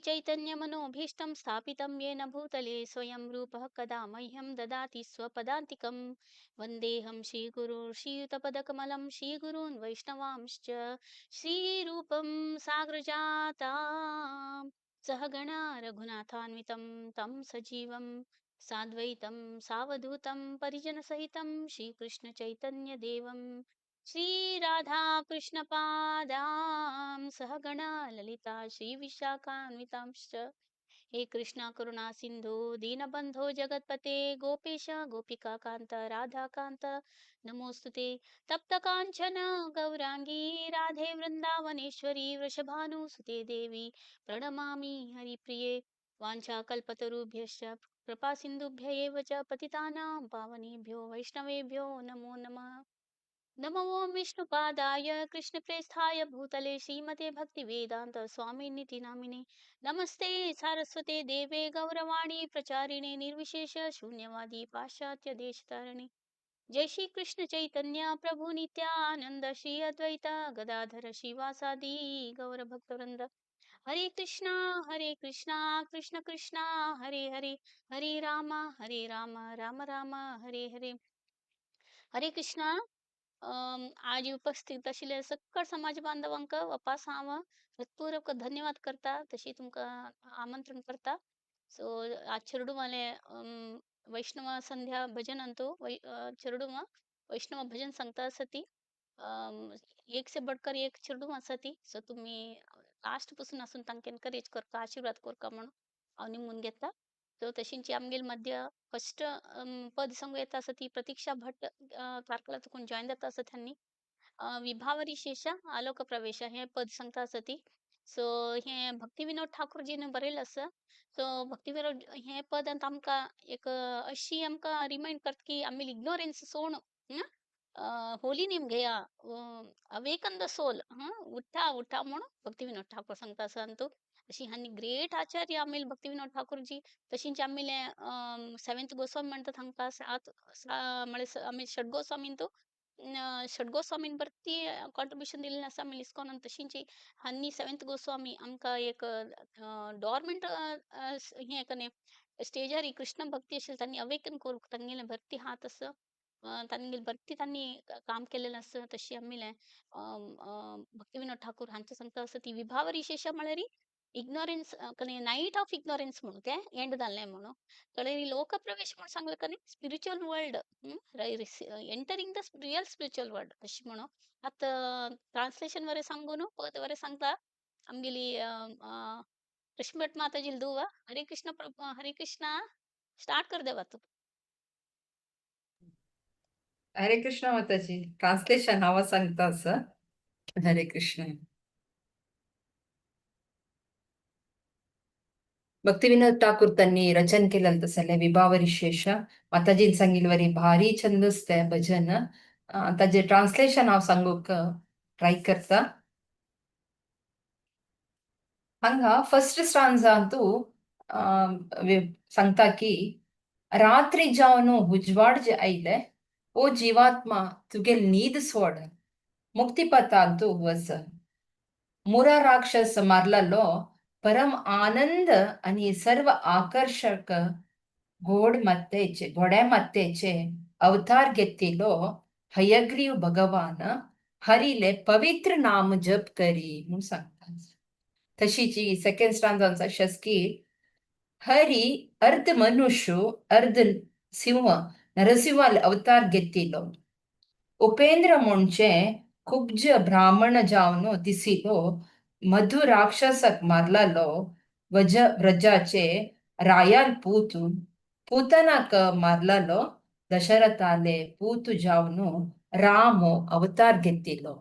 श्रीचैतन्यमनोभीष्टं स्थापितं येन भूतले स्वयं रूपः कदा मह्यं ददाति स्वपदान्तिकं। वन्देऽहं श्रीगुरो श्रीयुतपदकमलं श्रीगुरून् वैष्णवांश्च। श्रीरूपं साग्रजातां सहगणा रघुनाथान्वितं तं सजीवं साद्वैतं सावधूतं परिजनसहितं श्रीकृष्णचैतन्यदेवं। श्रीराधाकृष्णपादां सहगणा ललिता श्रीविशाखान्वितांश्च। हे कृष्णा करुणा सिंधो दीनबंधो जगत्पते गोपेश गोपिकाकांत राधाकांत नमोस्तुते। तप्त कांचन गौरांगी राधे वृंदावनेश्वरी वृषभानुसुते देवी प्रणमामि हरिप्रिये। वाञ्छाकल्पतरुभ्यश्च कृपा सिन्धुभ्य एव च पतितानां पावनेभ्यो वैष्णवेभ्यो नमो नमः। नमो ॐ विष्णुपादाय कृष्णप्रेष्ठाय भूतले श्रीमते भक्तिवेदान्त स्वामिनिति नामिने। नमस्ते सारस्वते देवे गौरवाणी प्रचारिणे निर्विशेष शून्यवादी पाश्चात्य देशतारिणे। जय श्री कृष्ण चैतन्य प्रभु नित्यानंद श्री अद्वैत गदाधर शिवासादि गौर भक्तवृंद। हरे कृष्णा हरे कृष्णा कृष्ण कृष्णा हरे हरे, हरे राम हरे राम राम राम हरे हरे। हरे कृष्णा। आज उपस्थित आशिल्ले सकळ समाज बांधवांक वापास हांव हृत्पूर्वक धन्यवाद करता, तशी तुमकां आमंत्रण करता. सो आज चेरडूवाले वैष्णव संध्या भजन अंतु वै चेरडूवा वैष्णव भजन सांगता आसा ती. एक से बढ़कर एक चेरडूव आसा ती. सो तुमी लास्ट पसून आसून तांकां एनकरेज करता, आशिर्वाद करता म्हणून हांव निमून घेता. सो तशींची आमगेले मध्य फस्ट पद सांगू येता आसा ती प्रतीक्षा भट कार्कळा चुकून जॉयन जाता आसा त्यांनी. विभावरी शेषा आलोक प्रवेश हें पद सांगता आसा ती. सो हें भक्ती विनोद ठाकूरजीन बरयलें आसा. सो भक्ती विनोद हें पद आतां आमकां एक अशी आमकां रिमायंड करता की आमी इग्नोरन्स सोड होली नेम घेया, अवेकन the soul, उठा उठा म्हूण भक्ती विनोद ठाकूर सांगता आसा. अंतू अशी आनी ग्रेट आचार्य आमी भक्ती विनोद ठाकूरजी. तशींच आमगेले सेवेंथ गोस्वामी म्हणटा तांकां सात म्हळ्यार आमी षड गोस्वामीन षड गोस्वामीन बरी कॉन्ट्रिब्युशन दिल्लें आसा आमी इस्कॉनान. तशींच आनी सेवेंथ गोस्वामी आमकां एक डॉर्मंट हें कन्हे स्टेजार कृष्ण भक्ती आशिल्ली तांणी अवेकन करूंक तांगेलें भरती हात आसा, तांगेली भरती तांणी काम केलेलें आसा. तशी आमगेलें भक्ती विनोद ठाकूर हांचे सांगता आसा ती विभावरी शेषा म्हळ्यार इग्नोरन्स कन्हे नायट ऑफ इग्नोरन्स म्हणून तें एंड जाल्लें म्हणून कळ्ळें. लोकप्रवेश म्हणून सांगलें कन्हे spiritual world, entering the real spiritual world अशें म्हणून. आतां ट्रान्सलेशन बरें सांगू न्हू पद बरें सांगता आमगेली कृष्णभट माताजी दुवा. हरे कृष्ण हरे कृष्णा स्टार्ट कर देवा तूं. हरे कृष्ण माताजी. ट्रान्सलेशन हांव सांगता आसा. हरे कृष्ण. भक्तिविनोद ठाकूर त्यांनी रचन केलेलं तसलें विभावरी शेष. माताजीन सांगिल्ले वरी भारी छंदस तें भजन. ताजें ट्रान्सलेशन हांव सांगूंक ट्राय करता. हांगा फर्स्ट स्टांजांतू सांगता की रात्री जावन उजवाड जे आयले ओ जीवात्मा तुगे न्हीद सोड मुक्तिपथांतू वच. मुरा राक्षस मारलेलो परम आनंद आणि सर्व आकर्षक गोड मत्तेचे घोड्या मत्तेचे अवतार घेतिलो हयग्रीव भगवान हरिले पवित्र नाम जप करी म्हणून सांगता. तशीची सेकंड स्टांजांत अशेंच की हरी अर्ध मनुष्य अर्ध सिंह नरसिंहाले अवतार घेतिलो उपेंद्र म्हणचे कुब्ज ब्राह्मण जावन दिसिलो मधु राक्षसक मारलेलो वज व्रजाचे रायाल पूतु पूतनाक मारलेलो दशरथाले पूतु जावन रामो अवतार घेतिलो.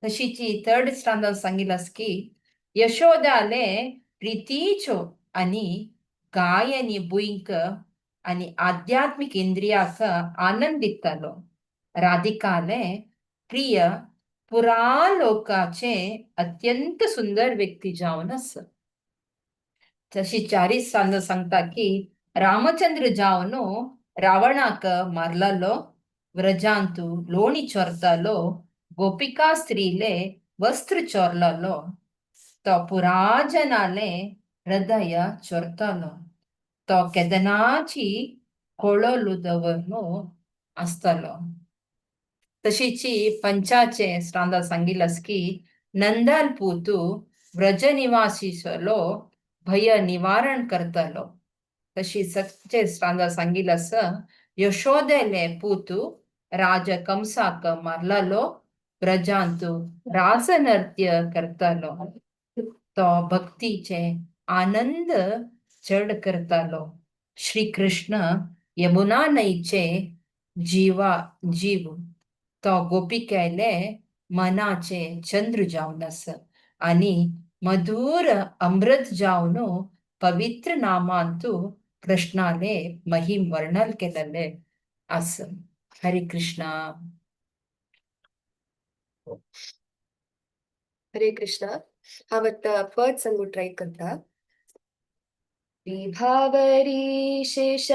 तशीची थर्ड स्टांजांत सांगिल्लें आसा की यशोदाले प्रितीचो आनी गायनी भुंयक आनी आध्यात्मीक इंद्रियाक आनंद दितालो. राधिकाले प्रिय पुरालोकाचे अत्यंत सुंदर व्यक्ती जावन आसा. तशी चारी स्टांजा सांगता की रामचंद्र जावन रावणाक मारलेलो व्रजांतू लोणी चोरतालो गोपिका स्त्रीले वस्त्र चोरलेलो तो पुराजनाले हृदय चोरतलो. तो केदनाची कोळोलू दवरनु आसतलो. तशीची पंचाचे स्रांदा सांगिल्लें की नंदाल पूतु व्रजनिवासीसलो भय निवारण करतलो. तशी सचे स्रांदा सांगिल्लें यशोदेले पूतु राज कंसाक मारलेलो व्रजांतु रासनृत्य करतलो. तो भक्तीचे आनंद चड करतालो. श्री कृष्ण यमुना न्हंयचे जीवा जीव. तो गोपिकेले मनाचे चंद्र जावन आसा आनी मधुर अमृत जावन पवित्र नामांतु कृष्णाले महिम वर्णन केलेले आसा. हरे कृष्णा. हरे कृष्णा. हांव आतां पद सांगू ट्राय करता. विभावरी शेष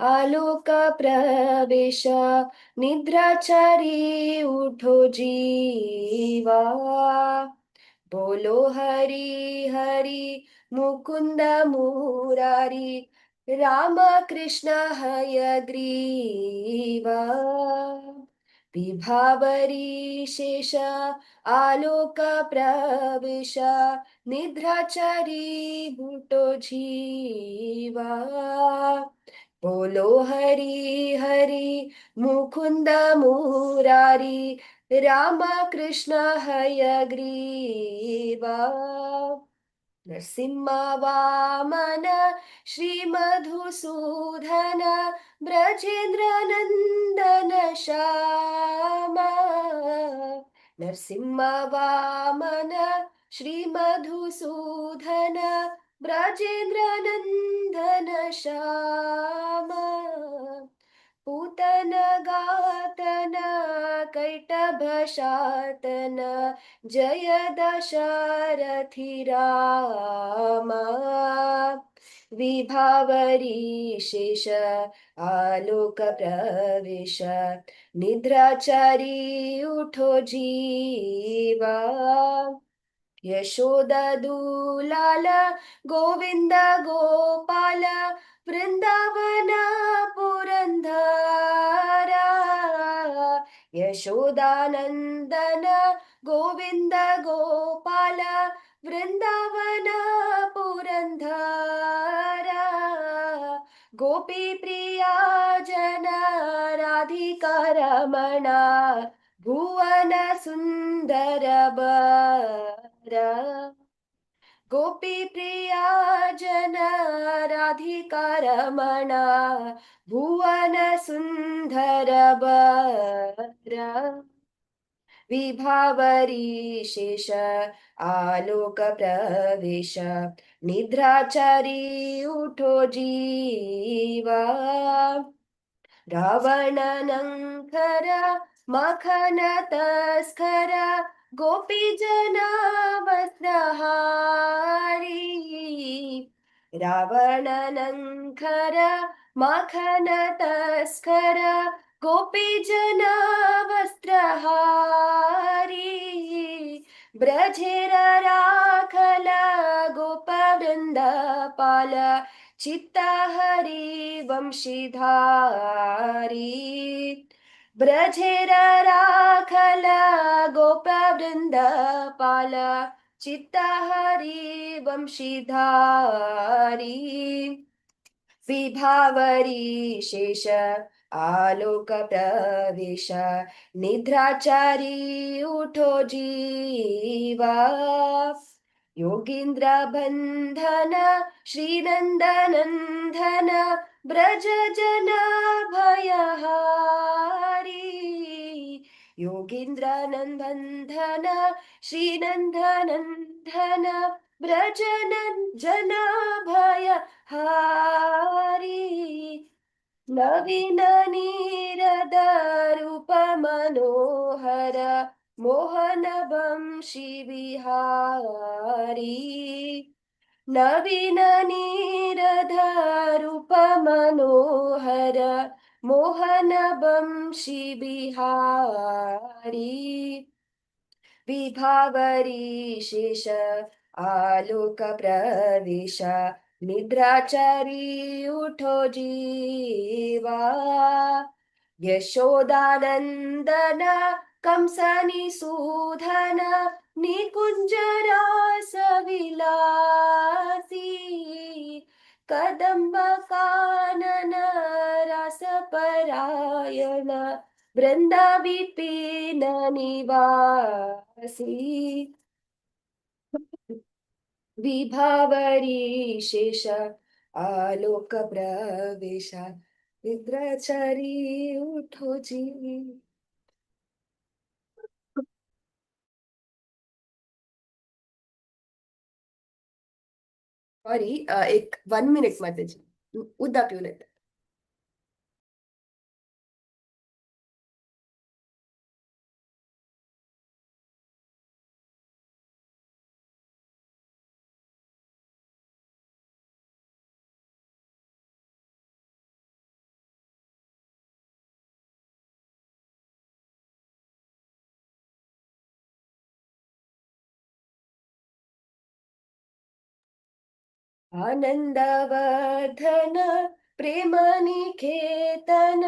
आलोक प्रवेश निद्राचारी उठो जीवा. बोलो हरी हरी मुकुंद मुरारी राम कृष्ण हयग्रीवा. विभावरी शेष आलोक प्रवेश निद्राचारी उठो जीवा. बोलो हरी हरी मुकुंद मुरारी राम कृष्ण हयग्रीवा. नरसिंह वामन श्री मधुसूदन ब्रजेंद्र नंदन श्याम. नरसिंह वामन श्री मधुसूदन ब्रजेंद्र नंदन श्याम. पूतन गातन कैटभ शातन जय दशरथि राम. विभावरी शेष आलोक प्रवेश निद्राचारी उठो जीवा. यशोदा दुलाल गोविंद गोपाल वृंदावन पुरंदरा. यशोदानंदन गोविंद गोपाल वृंदावन पुरंदरा. गोपी प्रिया जन राधिका रमणा भुवन सुंदर बर. गोपी प्रिया जन राधिका रमणा भुवन सुंदर बर. विभावरी शेष आलोक प्रवेश निद्राचारी उठो जीवा. रावण नंखर मखन तस्कर गोपी जना वस्त्रहारी. रावण नंखर मखन तस्कर गोपी जना वस्त्रहारी. ब्रजेर राखल गोप वृंद पाल चित्त हरि वंशीधारी. ब्रजेर राखल गोप वृंद पाल चित्त हरि वंशीधारी. विभावरी शेष आलोक प्रवेश निद्राचारी उठो जीवा. योगींद्र बंधन श्रीनंदनंदन ब्रज जन भयहारी. योगींद्र बंधन श्रीनंदनंदन ब्रज जन भयहारी. नवीन नीरद रूप मनोहर मोहन वंशी विहारी. नवीन नीरद रूप मनोहर मोहन वंशी बिहारी. विभावरी शेष आलोक प्रवेश निद्राचारी उठो जीवा। यशोदानन्दन कंसनिसूदन निकुञ्ज रासविलासी कदम्ब कानन रासपरायण वृन्दा विपिन निवासी। विभावरी शेष आलोक प्रवेश निद्राचारी उठो जी। सॉरी, एक 1 मिनिट माताजी, उद्दा पिऊन येते. आनंदवर्धन प्रेमनिकेतन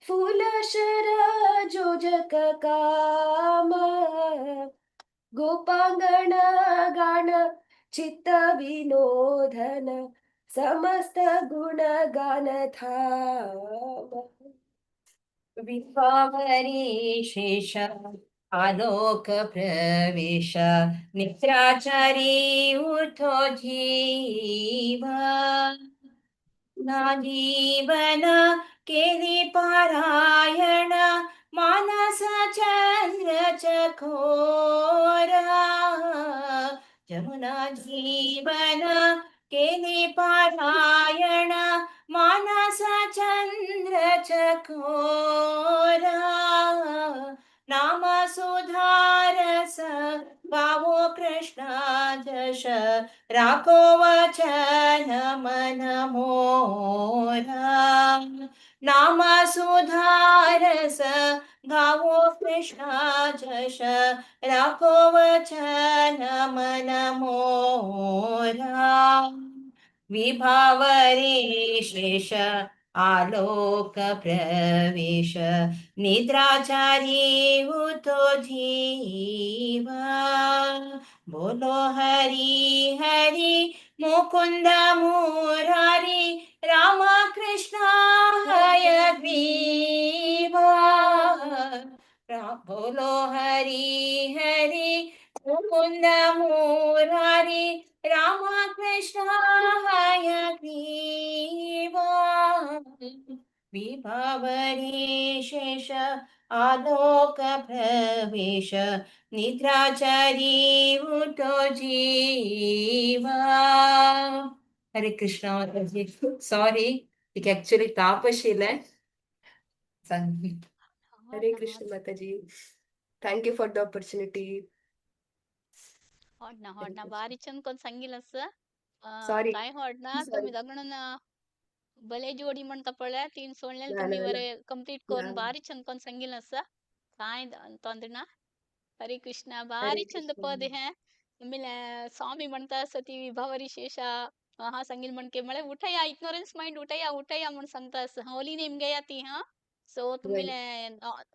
फुलशर जोजक काम गोपांगण गाण चित्त विनोदन समस्त गुण गान धाम। विभावरी शेष आलोक प्रवेश निद्राचारी उठो जीवा। ना जीवन केली पारायण मानस चंद्र चकोरा। जमुना जीवन केली पारायण मानस चंद्र चकोरा। नाम सुधारस गावो कृष्णा जश राखो वचन मन मोरा। नाम सुधारस गावो कृष्णा जश राखो वचन मन मोरा। विभावरी शेष आलोक प्रवेश निद्राचारी उठो जीवा। बोलो हरी हरी मुकुंद मुरारी राम कृष्ण हयग्रीवा। बोलो हरी हरी मुकुंद मुरारी राम कृष्ण हयग्रीवा। विभावरी शेष आलोक प्रवेश निद्राचारी उठो जीवा। हरे कृष्णा माताजी, सॉरी एक ऍक्च्युली ताप आशिल्लें. हरे कृष्ण माताजी, thank you for the opportunity. होडना हरे होडना कृष्ण. बारी चंद कोण सांगिल असं. सॉरी काय होडना सॉरी. तुम्ही दगणन भले जोडी म्हणता पळया तीन सोडलेले ना तुम्ही ना ना वरे कंप्लीट ना करून बारी चंद कोण सांगिल असं. काय ತೊಂದ್ರೆ ना. हरे कृष्णा हरे बारी चंद कृष्ण. पद है. ಆಮೇಲೆ ಸ್ವಾಮಿ म्हणता सती विभावरी शेष हा सांगील म्हणके म्हळे उठया इग्नोरन्स माइंड उठया उठया म्हणून सांगता असं. होली नेम गया ती हा. सो वय तुम्ही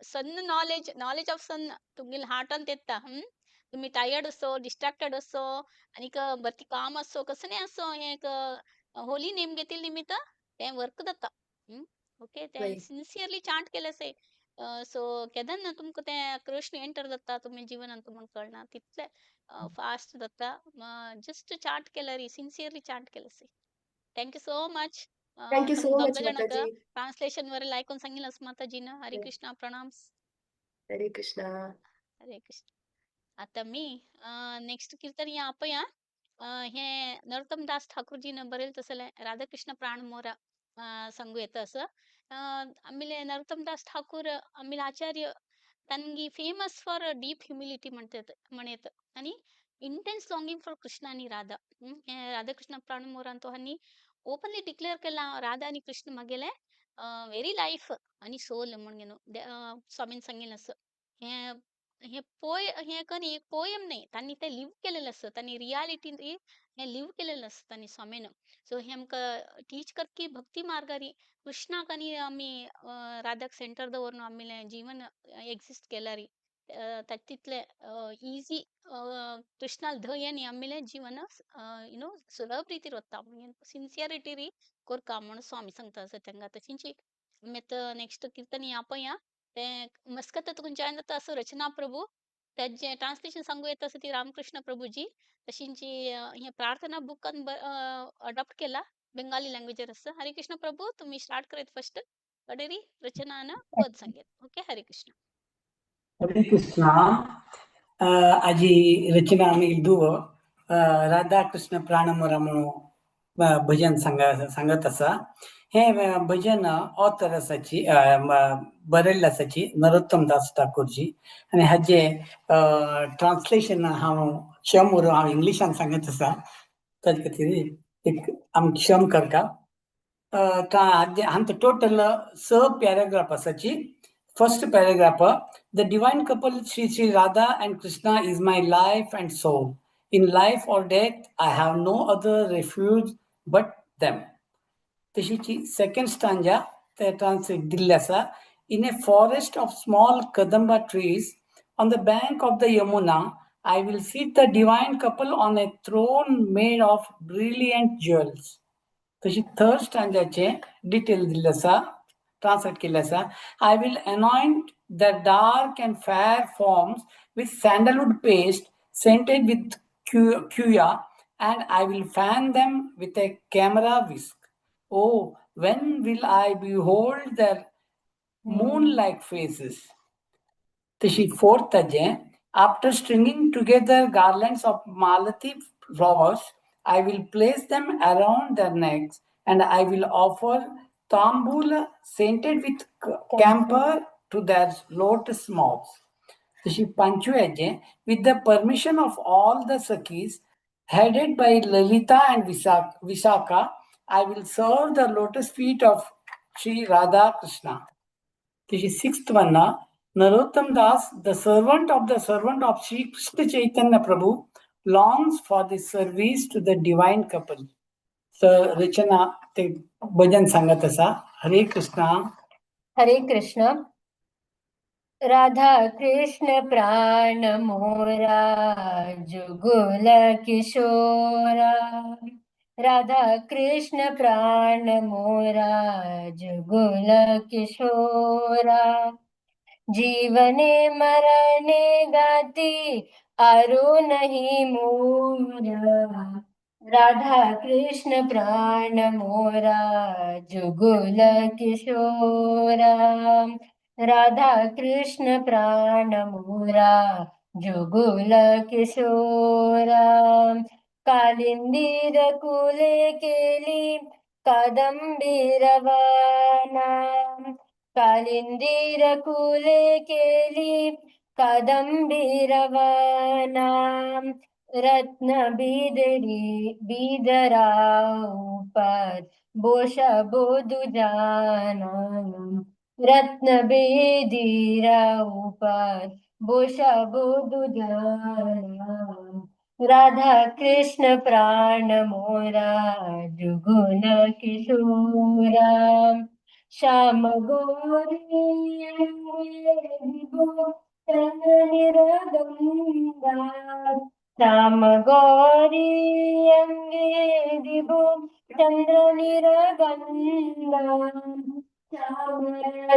सन नॉलेज नॉलेज ऑफ सन तुमगेले हार्टांत येता. तुम्ही टायर्ड असो डिस्ट्रॅक्टेड असो आनीक बरें काम असो कसं नाही असो हें एक होली नेम घेतिल्ले निमित्त तें वर्क जाता. ओके तें वय सिन्सियरली चांट केलें अशें. सो केदन तुमकां तें कृष्ण एंटर जाता तुमी जिवनांत तुमकां कळना तितलें फास्ट जाता. जस्ट चांट केल्यार सिन्सियरली चांट केलें अशें. Thank you so much. Thank you तुमकां सो दोग मच जाणांक माताजी. ट्रान्सलेशन वरें आयकून सांगिल्लें आसा माताजीन. हरे कृष्णा प्रणाम. हरे कृष्णा. हरे कृष्ण. आता मी नेक्स्ट कीर्तन या आपया हे नरोत्तम दास ठाकूरजीनं बरेल तसं राधाकृष्ण प्राण मोरा सांगू येतं असं. आम्ही नरोत्तम दास ठाकूर आम्ही आचार्य तांगी फेमस फॉर डीप ह्युमिलिटी म्हणतात म्हणेत आणि इंटेन्स लॉंगिंग फॉर कृष्ण आणि राधा. हे राधाकृष्ण प्राण मोरा अंतू हांणी ओपनली डिक्लेअर केला राधा आणि कृष्ण म्हगेले व्हेरी लायफ आणि सोल म्हणून स्वामीन सांगिल्लें असं. हें हें पोय हें कनी एक पोयम न्हय, तांणी तें लीव केलेलें आसा. तांणी रियालिटीन हें लीव केलेलें आसा तांणी स्वामीन. सो हें आमकां टीच करता की भक्ती मार्गारी कृष्णाक आनी आमी राधाक सेंटर दवरून आमगेलें जीवन एक्जिस्ट केल्यारी तितलें इजी कृष्णाल धंय आमगेलें जीवन you know सुलभ रितीर वता. सिन्सियरिटी कोरका म्हूण स्वामी सांगता आसा तांकां. तशींची आमी आतां नॅक्स्ट किर्तन पळया तें मस्कत तुमच्यान जाता असो रचना प्रभू ताजें ट्रान्सलेशन सांगू येता आसा ती रामकृष्ण प्रभुजी. तशींची हें प्रार्थना बुकान अडॉप्ट केला बेंगाली लँग्वेजीर आसा. हरे कृष्ण प्रभू, तुमी स्टार्ट करत फर्स्ट कडेरी रचनान पद सांगेत. ओके, हरे कृष्ण. हरे कृष्णा. आजी रचना आमी दुव राधा कृष्ण प्राणमोरा म्हणून भजन सांगत आसा. हे भजन ऑथर आसाची बरयल्लें आसाची नरोत्तम दास ठाकूरजी आनी हाजे ट्रान्सलेशन हांव क्षम उरो हांव इंग्लिशान सांगत आसा, ताजे खातीर एक आमी क्षम करता. हांचो टोटल 6 पॅराग्राफ आसाची. First paragraph, the divine couple Shri Shri Radha and Krishna is my life and soul. In life or death I have no other refuge but them. तशीची second stanza ते ट्रान्सलेट दिल्लें आसा. In a forest of small kadamba trees on the bank of the Yamuna I will sit the divine couple on a throne made of brilliant jewels. तशी third स्टांजाचे detail दिल्लें आसा, translate केल्लें आसा. I will anoint the dark and fair forms with sandalwood paste scented with kuya, and I will fan them with a camara whisk. Oh, when will I behold their moon-like faces? तशी fourth ताजें, after stringing together garlands of malati flowers, I will place them around their necks and I will offer tambula scented with camphor to their lotus mouths. तशी पांचव्याचें, with the permission of all the sakhis headed by Lalita and Vishaka, I will serve the lotus feet of Sri Radha Krishna. This is sixth one. Narottam Das, the servant of the servant of Sri Krishna Chaitanya Prabhu, longs for the service to the divine couple. So, Rachana ते भजन सांगत आसा. हरे कृष्णा. हरे कृष्ण. राधा कृष्ण प्राण मोरा जुगुल किशोरा, राधा कृष्ण प्राण मोरा जुगुल किशोरा, जीवने मरणे गाती आरो नहीं मोरा, राधा कृष्ण प्राण मोरा जुगुल किशोरा, राधा कृष्ण प्राण मोरा जुगुल किशोरा, कालिंदीर कुले केली कादंबीरवाना, कालिंदीर कुले केली कादंबीरवाना, रत्न बिदरी बिदरा उपर बोशा बोधु जाना, रत्न बेदीरा उपर बोशा बोधु जाना, राधा कृष्ण प्राण मोरा जुगुल किशोरा, श्याम गौरी निरगंगा, श्याम गौरी अंगे दिबो चंद्र निरगंगा, श्याम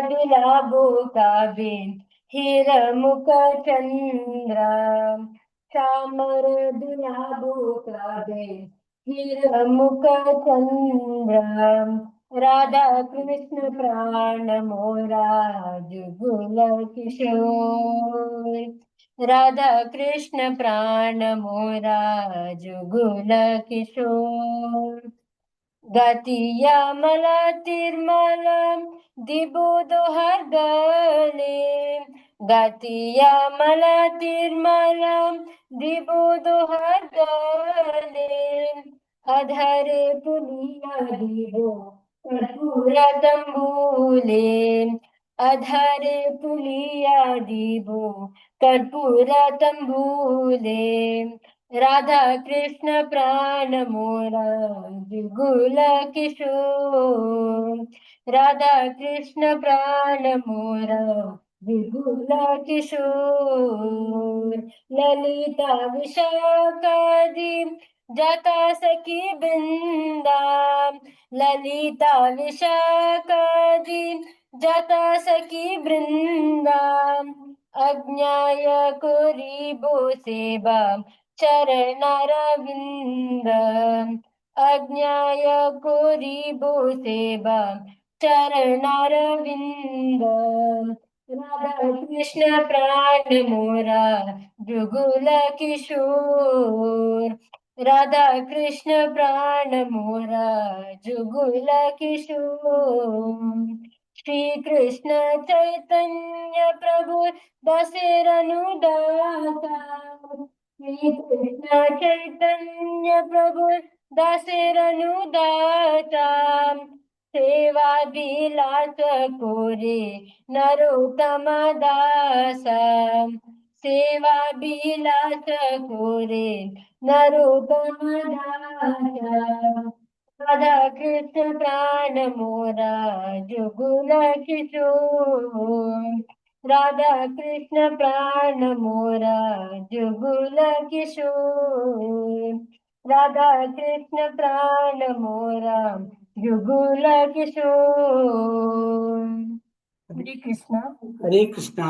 दुलाबो काबिन हिर मुख चंद्र, श्यामर दुलाबो काबिन हिर मुख चंद्र, राधा कृष्ण प्राण मोरा जुगुल किशोर, राधा कृष्ण प्राण मोरा जुगुल किशोर, गातिया मला तिरमाला दिबो दोहर गले, गातिया मला तिरमाला दिबो दोहर गले, अधरे पुलिया दिबो कर्पूर तंबूले, अधरे पुलिया दीबो कर्पूर तंबूले। राधा कृष्ण प्राण मोरा जुगुल किशोर। राधा कृष्ण प्राण मोरा जुगुल किशोर। ललिता विशाखादि जाता सखी बृंदा। ललिता विशाखादि जाता सखी बृंदा। अज्ञाय कोरी सेवा चरणारविंद। अज्ञाय कोरी सेवा चरणारविंद। राधा कृष्ण प्राण मोरा जुगुल किशोर। राधा कृष्ण प्राण मोरा जुगुल किशोर। श्री कृष्ण चैतन्य प्रभु दासेरनुदाता। श्री कृष्ण चैतन्य प्रभु दासेरनुदाता। सेवा विलास कोरे नरोत्तम दास। सेवा विलास कोरे नरोत्तम दास। राधा कृष्ण प्राण मोरा जुगुल किशोर। राधा कृष्ण प्राण मोरा जुगुल किशोर। राधा कृष्ण प्राण मोरा जुगुल किशोर। हरे कृष्णा। हरे कृष्णा।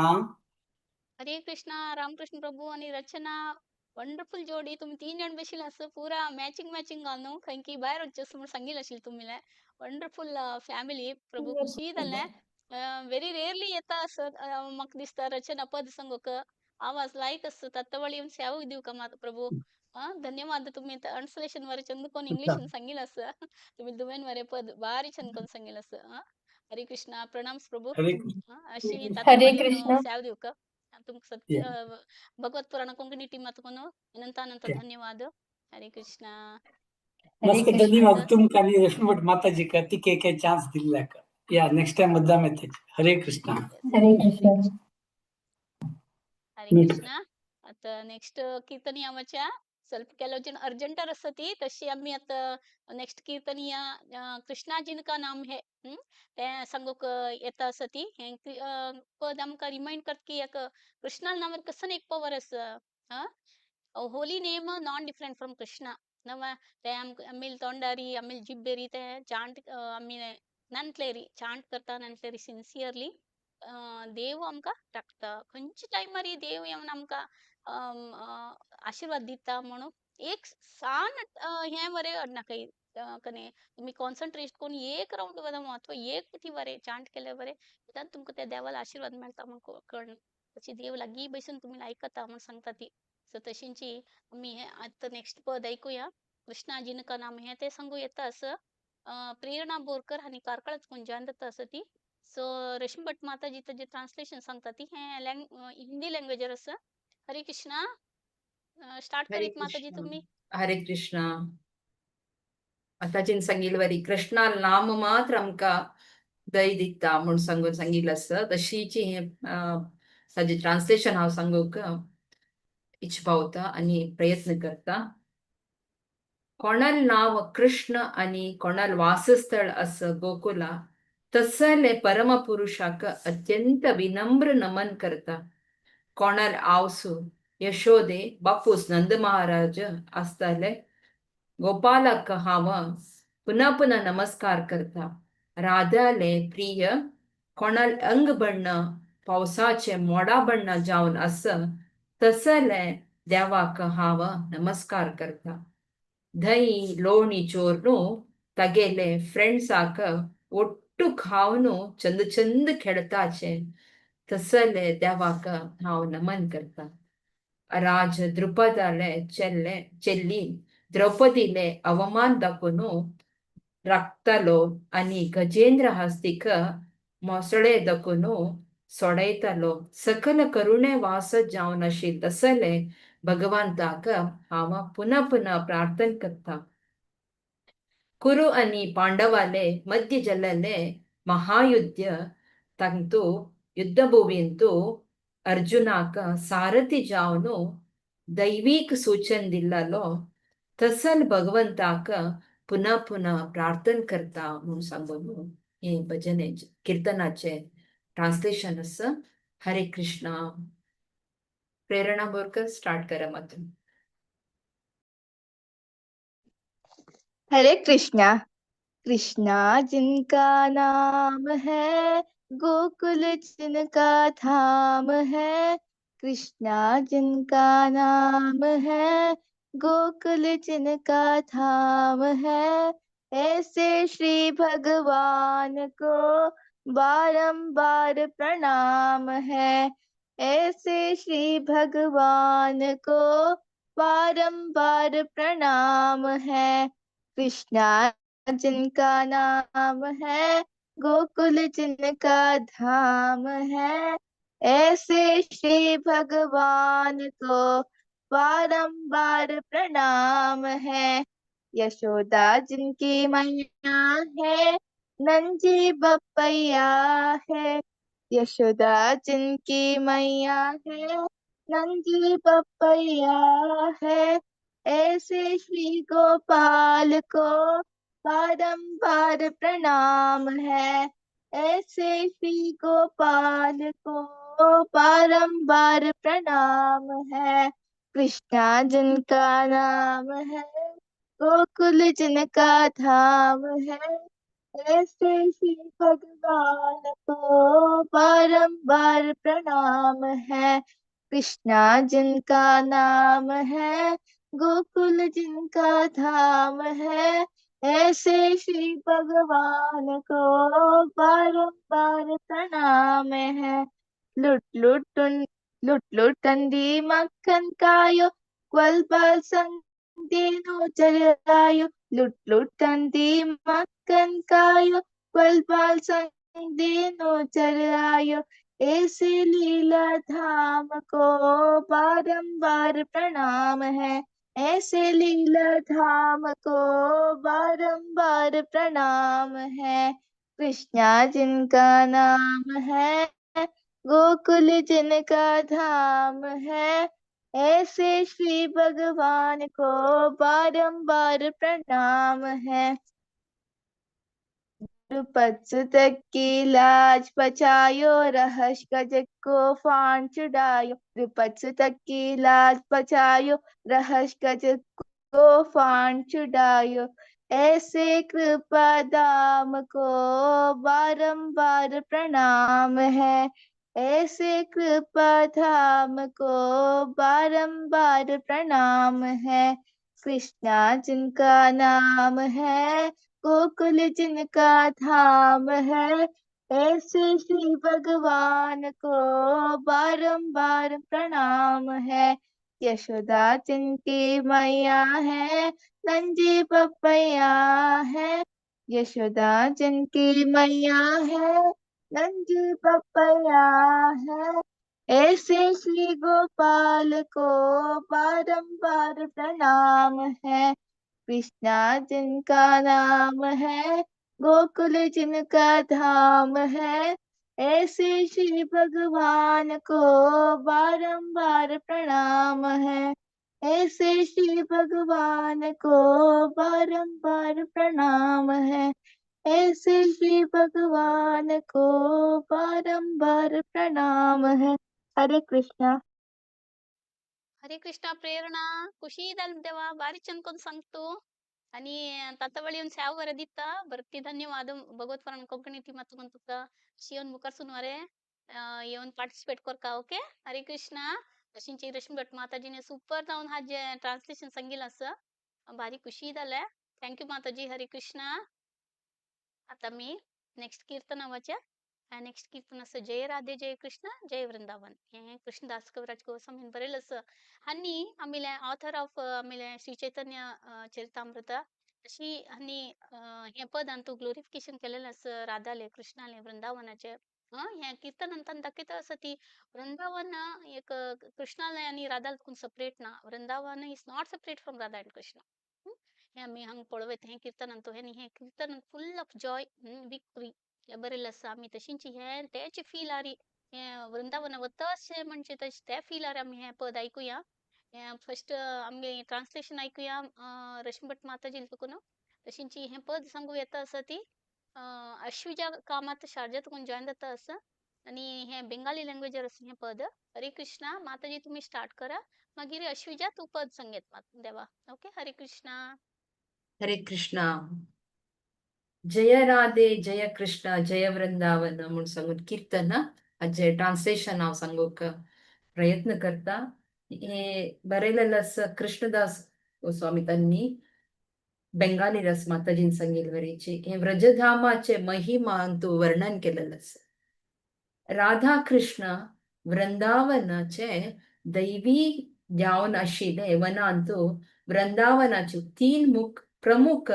हरे कृष्णा. रामकृष्ण प्रभू आणि रचना, वंडरफुल जोडी. तुम्ही तीन जण बेशील असं पुरा मॅचिंग मॅचिंग घालून खंय की भायर वचचें अशें म्हूण सांगिल आशिल्लें तुमी. वंडरफुल फॅमिली प्रभू, खुशी जालें. व्हेरी रेअरली येता असं म्हाका दिसता रचना पद सांगूक आवाज लायक आसता. तत्वळी येवन सेवा दिवका मात प्रभू. धन्यवाद. तुम्ही ट्रान्सलेशन वरे चंद कोण इंग्लिश सांगिल असं. तुम्ही दुवेन वरे पद भारी छंद कोण सांगिल असं. हरे कृष्णा, प्रणाम प्रभू. हरे कृष्ण. अशी हरे तत्वळी कृष्णा. सेवा दिवका तुमकां सत्य. भगवत पुराण कोंकणी टीम तुमकां अनंत अनंत धन्यवाद. हरे कृष्णा. हरे मस्त कृष्ण. धन्यवाद तुमका आणि रश्मी भट माताजीका तिके एक चान्स दिल्ल्याक. या नेक्स्ट टाइम मुद्दाम येते. हरे कृष्णा. हरे कृष्ण. हरे मीट. कृष्णा. आता नेक्स्ट कीर्तनीया आमच्या ಸ್ವಲ್ಪ ಕೆಲವು ಜನ अर्जंटर आसता तशी आमी आता नेक्स्ट कीर्तनीया कृष्णा जिनका नाम है तें सांगूक येता आसा ती. हें पद आमकां रिमायंड करता की एक कृष्णा नामार कसन एक पवर आसा. Holy name non different from Krishna नव. ते आमकां आमी तोंडारी आमी जिब्बेरी ते चांट आमी नंतलेरी चांट करता नंतलेरी सिन्सियरली देव आमकां राखता. खंयच्या टायमार देव येवन आमकां आशिर्वाद दिता म्हणून एक सान हें बरें नाकाय कने तुमी कॉन्सन्ट्रेट करून एक रावंड वदम अथवा एक पुटी बरें चांट केले बरें तातूंत तुमकां त्या देवालो आशिर्वाद मेळटा म्हूण कळना. तशी देव लागीं बसून तुमी आयकता म्हूण सांगता ती. सो तशींची आमी हें आतां नेक्स्ट पद ऐकूया. कृष्णा जिनका नाम हें तें सांगू येता असं प्रेरणा बोरकर हांणी कार्कळाच खंयच्यान जाता आसा ती. सो रश्मी भट माताजी ताजें ट्रान्सलेशन सांगता ती. हें हिंदी लँग्वेजार आसा. हरे कृष्णा. स्टार्ट हरे करीत माताजी कृष्णा. तुम्ही. हरे कृष्णा. आतांच्यान सांगिल्ले वरी कृष्णा नाम मात्र आमकां दय दिता म्हूण सांगून सांगिल्लें आसा. तशीची हें ताजें ट्रान्सलेशन हांव सांगूंक इच्छ पावता आनी प्रयत्न करता. कोणाल नांव कृष्ण आनी कोणाल वासस्थळ आसा गोकुला तसले परमपुरुषाक अत्यंत विनम्र नमन करता. कोणाल आवसू यशोदे बापूस नंद महाराज आसताले गोपालाक हांव पुन्हा पुन्हा नमस्कार करता. राधाले प्रिय कोणाल अंग बण्ण पावसाचे मोडा बण्ण जावन आसा तसले देवाक हांव नमस्कार करता. दही लोणी चोरनु तागेले फ्रेंड्साक ಒಟ್ಟು खावनु चंद चंद खेळताचे तसले देवाक हांव नमन करता. राज द्रुपदाले चेल्ले चेल्ली द्रौपदीले अवमान दाखोवन राखतालो आनी गजेंद्र हस्तीक मोसळे दाखोवन सोडयतालो. सकल करुणे वास जावन आशिल्ले तसले भगवंताक हांव पुन्हा पुन्हा प्रार्थना करता. कुरु आनी पांडवाले मध्य जाल्लें महायुद्ध तांतू युद्धभूमींतू अर्जुनाक सारथी जावन दैवीक सूचन दिल्लो तसल भगवंताक पुन्हा पुन्हा प्रार्थना करता म्हणून सांगून हे भजन कीर्तनाचे ट्रान्सलेशन आसा. हरे कृष्णा. प्रेरणा बोरकर स्टार्ट करा मातून. हरे कृष्णा. कृष्णा जिनका नाम है, गोकुल जिनका धाम है। कृष्णा जिनका नाम है, गोकुल जिनका धाम है। ऐसे श्री भगवान को बारंबार प्रणाम है। ऐसे श्री भगवान को बारंबार प्रणाम है। कृष्णा जिनका नाम है, गोकुल जिनका धाम है। ऐसे श्री भगवान को बारंबार प्रणाम है। यशोदा जिनकी मैया है, नंजी बपैया है। यशोदा जिनकी मैया है, नंजी बपैया है। ऐसे श्री गोपाल को बारंबार प्रणाम है। ऐसे श्री गोपाल को बारंबार प्रणाम है। कृष्णा जिनका नाम है, गोकुल जिनका धाम है। ऐसे श्री भगवान को बारंबार प्रणाम है। कृष्णा जिनका नाम है, गोकुल जिनका धाम है। ऐसे श्री भगवान को बारंबार प्रणाम है। लुट लुट लुट लुट कंदी मक्खन कायो, क्वल बाल संग देनो चलायो। लुट लुट कंदी मक्खन कायो, क्वल बाल संग देनो चलायो। ऐसे लीला धाम को बारंबार प्रणाम है। ऐसे लीला धाम को बारंबार प्रणाम है। कृष्णा जिनका नाम है, गोकुल जिनका धाम है। ऐसे श्री भगवान को बारंबार प्रणाम है। तक की लाज बचायो, रहस गज को फान चुड़ायो। द्रुपद तक की लाज बचायो, रहस गज को फान चुड़ायो। ऐसे कृपा दाम को बारंबार प्रणाम है। ऐसे कृपा धाम को बारंबार प्रणाम है। कृष्णा जिनका नाम है, गोकुल जिनका धाम है। ऐसे श्री भगवान को बारंबार प्रणाम है। यशोदा जिनकी मैया है, नंजी पपैया है। यशोदा जिनकी मैया है, नंजी पपैया है। ऐसे श्री गोपाल को बारंबार प्रणाम है। कृष्णा जिनका नाम है, गोकुल जिनका धाम है। ऐसे श्री भगवान को बारंबार प्रणाम है। ऐसे श्री भगवान को बारंबार प्रणाम है। ऐसे श्री भगवान को बारंबार प्रणाम है। हरे कृष्णा. हरे कृष्णा प्रेरणा. खुशी देवा भारी चंद कोण सांगतो आणि तातवळी येवन स्याव वर दिता बरती धन्यवाद. भगवत पुराण कोंकणी ती मात तुका शिवन मुखार सुनवारे येवन पार्टिसिपेट करका. ओके, हरे कृष्णा. अशींची रश्मी भट माताजीने सुपर जावन हा जे ट्रान्सलेशन सांगितलं असं भारी खुशी झालंय. Thank you माताजी. हरे कृष्णा. आता मी नेक्स्ट कीर्तनावाच्या नेक्स्ट कीर्तन असं जय राधे जय कृष्ण जय वृंदावन. हे कृष्णदास कविराज गोस्वामीन बरयलें आसा आनी आमले ऑथर ऑफ आमले श्री चैतन्य चरितामृत अशी आनी हें पदान तूं ग्लोरिफिकेशन केलेलें आसा राधाले कृष्णाले वृंदावनाचे. हें कीर्तन दाखयता आसा ती वृंदावन एक कृष्णाले आनी राधाले कोण सेपरेट ना. Vrindavan is not separate from Radha and Krishna. हें आमी हांगा पळोवं येता हें कीर्तनान. हें कीर्तन फुल ऑफ जॉय, विक्ट्री. बरें आसा आमी तशींच हें तेच फिलारी हें वृंदावन वता अशें म्हणजे तशें त्या फिलार आमी हें पद आयकुया. हें फस्ट आमगे ट्रान्सलेशन आयकुया रश्मी भट माताजी तुकून. तशींच हें पद सांगू येता आसा ती अश्विजा कामत शारजा तुकून जॉयन जाता आसा आनी हें बेंगाली लँग्वेजार आसा हें पद. हरे कृष्णा माताजी तुमी स्टार्ट करा, मागीर अश्विजा तूं पद सांगयत देवा. ओके, हरे कृष्णा. हरे कृष्णा. जय राधे जय कृष्ण जय वृंदावन म्हूण सांगून कीर्तन हाजें ट्रान्सलेशन हांव सांगूंक प्रयत्न करता. हे बरयलेलें आसा कृष्णदास गोस्वामी तांणी बेंगाली रस माताजीन सांगिल्ले वरीची. हे व्रजधामाचे महिमा अंतू वर्णन केलेलें आसा. राधा कृष्ण वृंदावनाचे दैवी जावन आशिल्ले वनांतू वृंदावनाचे तीन मुख प्रमुख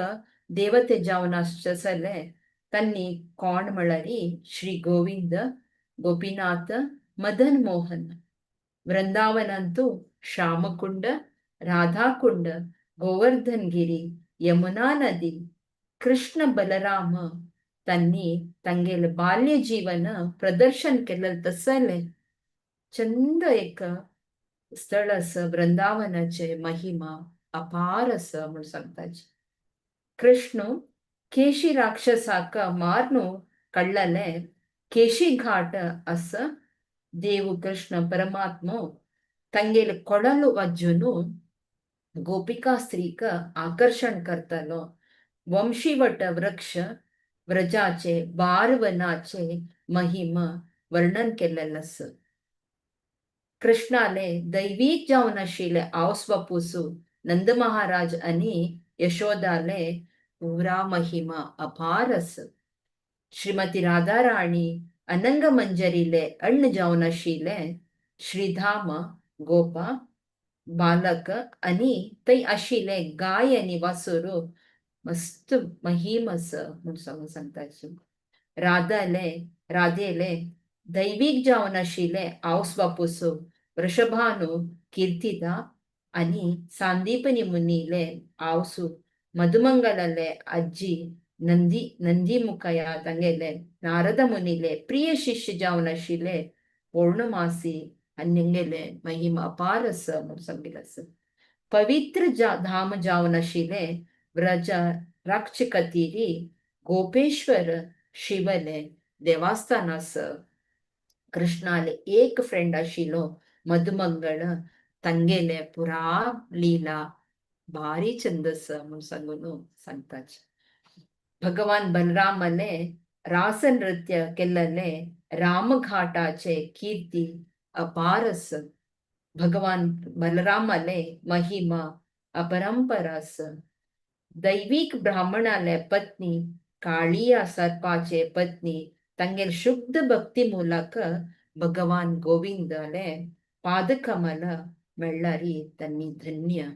देवते जावन आसले तांणी कोण म्हळ्यार श्री गोविंद, गोपीनाथ, मदन मोहन. वृंदावनांतू श्यामकुंड, राधाकुंड, गोवर्धनगिरी, यमुना नदी, कृष्ण बलराम तांणी तांगेले बाल्य जीवन प्रदर्शन केलें तसलें चंद एक स्थळ आसा. वृंदावनाचे महिमा अपार आसा म्हूण सांगताची. कृष्ण केशी राक्षसाक मारनु कळ्ळले केशी घाट आसा. देव कृष्ण परमात्मो तांगेले ಕೊಡಲು ಅಜ್ಜುನು ಗೋಪಿಕಾ ಸ್ತ್ರೀक आकर्षण करतालो. वंशीवट वृक्ष व्रजाचे बारवनाचे महिमा वर्णन केलेलें आसा. कृष्णाले दैवीक जावन आशिल्ले आवस बापूसु नंद महाराज आनी यशोदाले पुरा महिमा अपार आसा. श्रीमती राधा राणी अनंग मंजरीले अण्ण जावन आशिल्ले श्रीधाम गोपा बालक आनी थंय आशिल्ले गाय आनी वासुरू मस्त महिम आसा म्हूण सांगून सांगताची. राधाले राधेले दैवीक जावन आशिल्ले आवस बापूसो वृषभानु कीर्तिदा आनी सांदीपनी मुनीले आवसु मधुमंगलाले आजी नंदी नंदी मुखया तांगेले नारद मुनीले प्रिय शिष्य जावन आशिल्ले पौर्णमासी आनी महिमा अपार आसा म्हूण सांगिल्लें आसा. पवित्र धाम जावन आशिल्ले व्रज राक्षकतिरी गोपेश्वर शिवले देवस्थान आसा. कृष्णाले एक फ्रेंड आशिल्लो मधुमंगळ तांगेले पुरा लीला भारी चंद आसा म्हूण सांगून सांगताची. भगवान बलरामाले रास नृत्य केल्ले रामघाटाचे कीर्ती अपार आसा. भगवान बलरामाले महिमा अपरंपर आसा. दैवीक ब्राह्मणाले पत्नी काळिया सर्पाचे पत्नी तांगेल शुद्ध भक्ती ಮೂಲಕ भगवान गोविंदाले पादकमल मेळ्ळारी तांणी धन्य.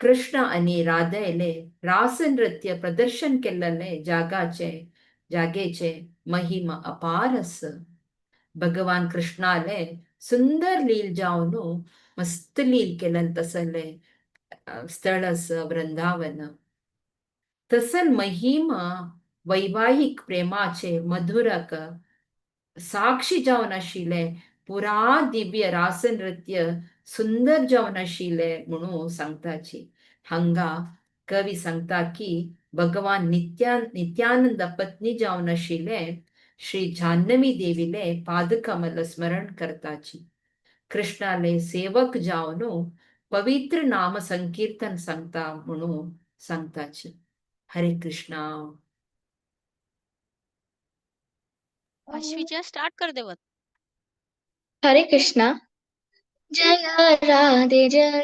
कृष्ण आनी राधेले रास नृत्य प्रदर्शन केल्ले जागाचे जागेचे महिमा अपार आसा. भगवान कृष्णाले सुंदर लील जावन मस्त लील केलें तसले स्थळ आसा वृंदावन. तसल महिमा वैवाहिक प्रेमाचे मधुरक साक्षी जावन आशिल्ले पुरा दिव्य रास नृत्य सुंदर जावन आशिल्ले म्हणून सांगताची. हांगा कवी सांगता की भगवान नित्यानंद पत्नी जावन आशिल्ले श्री जाह्नवी देवीले पादकमल स्मरण करताची. कृष्णाले सेवक जावन पवित्र नाम संकीर्तन सांगता म्हणून सांगताची. हरे कृष्णा. अश्विजा स्टार्ट कर देवत. हरे कृष्णा. जय राधे जय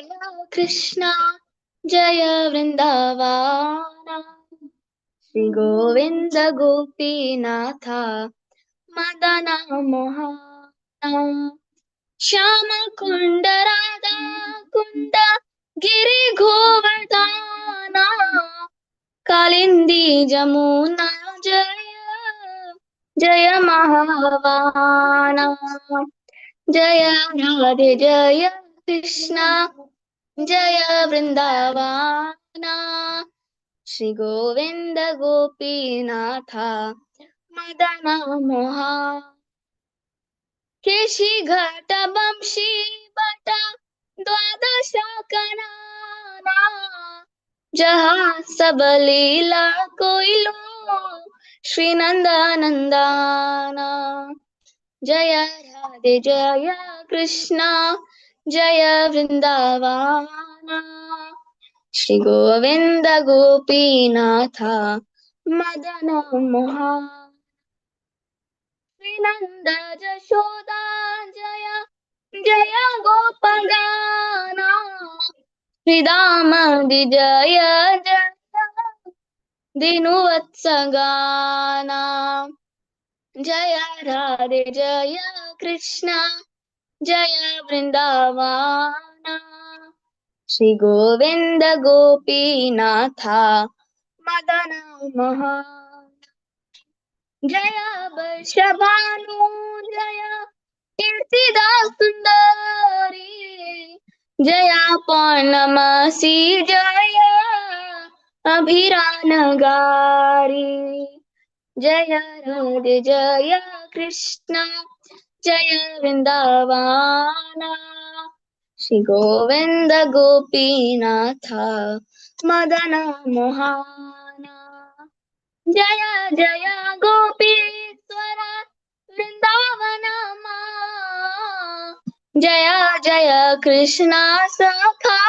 कृष्णा जय वृंदावन श्री गोविंद गोपीनाथ मदन मोहन श्याम कुंड राधा कुंड गिरि गोवर्धन कालिंदी जमुना जय जय महावाना जय राधे जय कृष्णा जय वृंदावना. श्री गोविंद गोपीनाथा मदन मोहा। केशी घट बंशी बट द्वादश कनाना, जहाँ सब लीला कोइलो श्री नंदनंदना। जय राधे जय कृष्णा जय वृंदावना, श्री गोविंद गोपीनाथ मदन मोहन। श्री नंद जशोदा जय जय गोपगाना, श्री दाम जय जय दिनुवत्स गाना। जय राधे जय कृष्णा जय वृंदावना, श्री गोविंद गोपीनाथ मदन मोहन। जय वृषभानु जय कीर्तिदा सुंदरी, जय पौर्णमासी जय अभिरानगारी। जय राधे जय कृष्णा जय वृंदावना, श्री गोविंद गोपीनाथ मदन मोहना। जय जय गोपीश्वर वृंदावन मा, जय जय कृष्णा सखा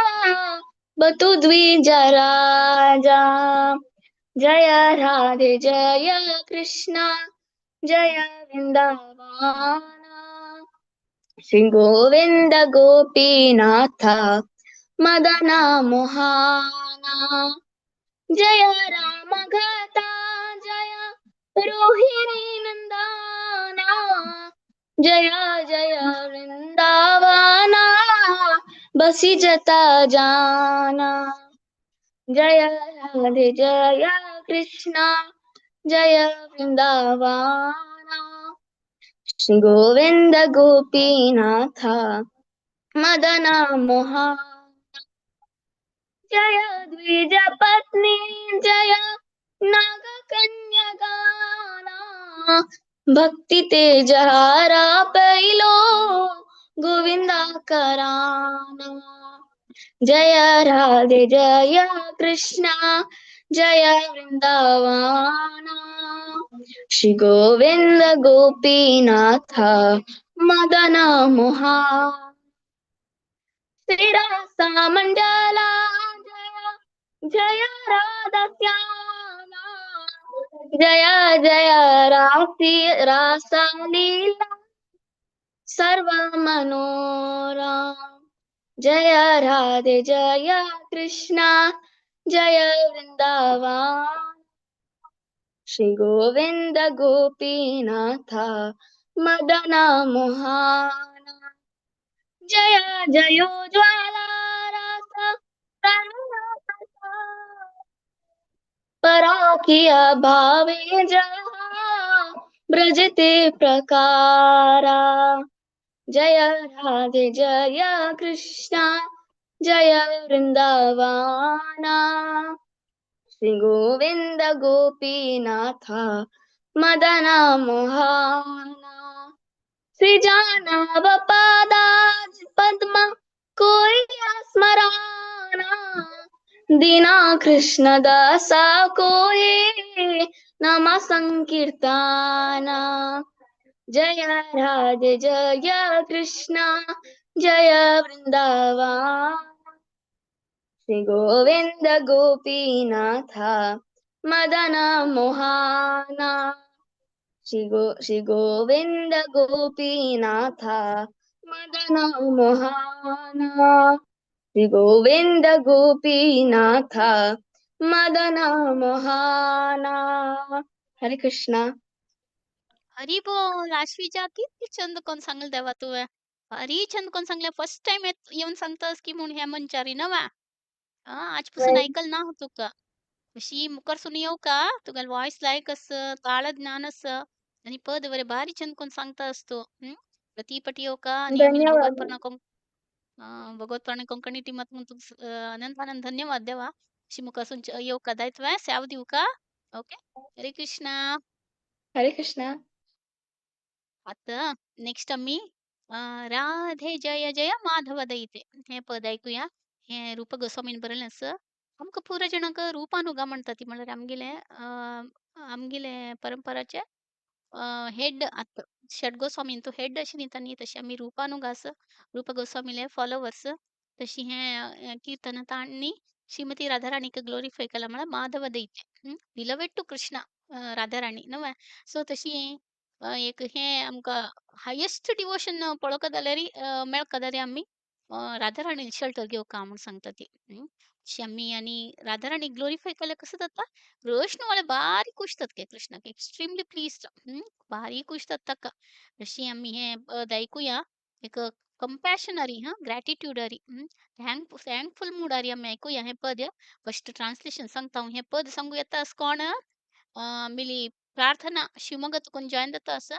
बतु द्विज राजा। जय राधे जय कृष्णा जय वृंदावना, श्री गोविंद गोपीनाथ मदन मोहना। जय राम घाता जय रोहिणी नंदना, जय जय वृंदावना बसी जता जाना। जय राधे जय कृष्णा जय वृंदावना, श्री गोविंद गोपीनाथ मदन मोहन। जय द्विज पत्नी जय नाग कन्या गाना, भक्ति तेजहारा पैलो गोविंदा कराना। जय राधे जय कृष्णा जय वृंदावना, श्री गोविंद गोपीनाथ मदन मोहन। श्री रासा मंडला जय जय राधा श्यामा, जय जय रासी रासा लीला सर्व मनोराम। जय राधे जय कृष्णा जय वृंदावन, श्री गोविंद गोपीनाथ मदन मोहन। जय जय ज्वाला रास पराकिया भावे जहाँ ब्रजते प्रकारा। जय राधे जय कृष्णा जय वृंदावना, श्री गोविंद गोपीनाथ मदन मोहना। श्री जानव पदाज पद्म कोई स्मराना, दीना कृष्ण दासा कोई नाम संकीर्तना। जय राधे जय कृष्णा जय वृंदावन, श्री गोविंद गोपीनाथ मदन मोहना। श्री गोविंद गोपीनाथ मदन मोहना, श्री गोविंद गोपीनाथ मदन मोहना। हरे कृष्णा। हरी बोल. आश्विजा, किती छंद कोण सांगल देवा तुवें. हरी छंद कोण सांगले. फर्स्ट टाइम येवन सांगतास की म्हूण ह्या मंचारी नवा. आजपासून ऐकल ना तुका. अशी मुखार येवं का तुगेलो वॉयस लायक आस, ताळ ज्ञान आसा आनी पद बरें भारी छंद कोण सांगता आस तूं. प्रती येवका आनी आमी धन्यवाद. भगवतपणा कोंकणी टिमात म्हूण तुका अनंत अनंत धन्यवाद देवा. शिमोगासून येवका जाय तुवें सेव दिवका. ओके, हरे कृष्णा. हरे कृष्णा. आतां नेक्स्ट आमी राधे जय जय माधव दयिते हें पद आयकुया. हें रूप गोस्वामीन बरयलें आसा. आमकां पुराय जाणांक रुपानुगा म्हणटा ती, म्हणल्यार आमगेले आमगेले परंपराचे हेड. आतां षट गोस्वामीन तो हेड अशें न्हिता न्ही, तशें आमी रुपानुगा आसा, रूप गोस्वामीले फॉलोवर्स. तशी हें कीर्तन तांणी श्रीमती राधाराणीक ग्लोरिफाय केलां, म्हळ्यार माधव दैत्य, बिलवेड टू कृष्णा राधाराणी न्हय. सो तशी एक हें आमकां हायेस्ट डिवोशन पळोवंक जाल्यार मेळका जाल्यार आमी राधाराणी शेल्टर घेवका म्हूण सांगता ती. अशी आमी आनी राधाराणी ग्लोरिफाय केल्यार कसो जाता, कृष्ण म्हळ्यार बारीक खुश जाता, कृष्णाक एक्स्ट्रिमली प्लीज्ड, बारीक खुश जाता ताका. अशी आमी हें पद आयकुया, एक कंपॅशनरी हां, ग्रॅटिट्यूडरी, थँकफूल मुडारी आमी आयकुया हें पद. फस्ट ट्रान्सलेशन सांगता हांव. हें पद सांगू येता अशें कोण आमगेली प्रार्थना शिवमोग्गा तुकून जॉयन जाता आसा.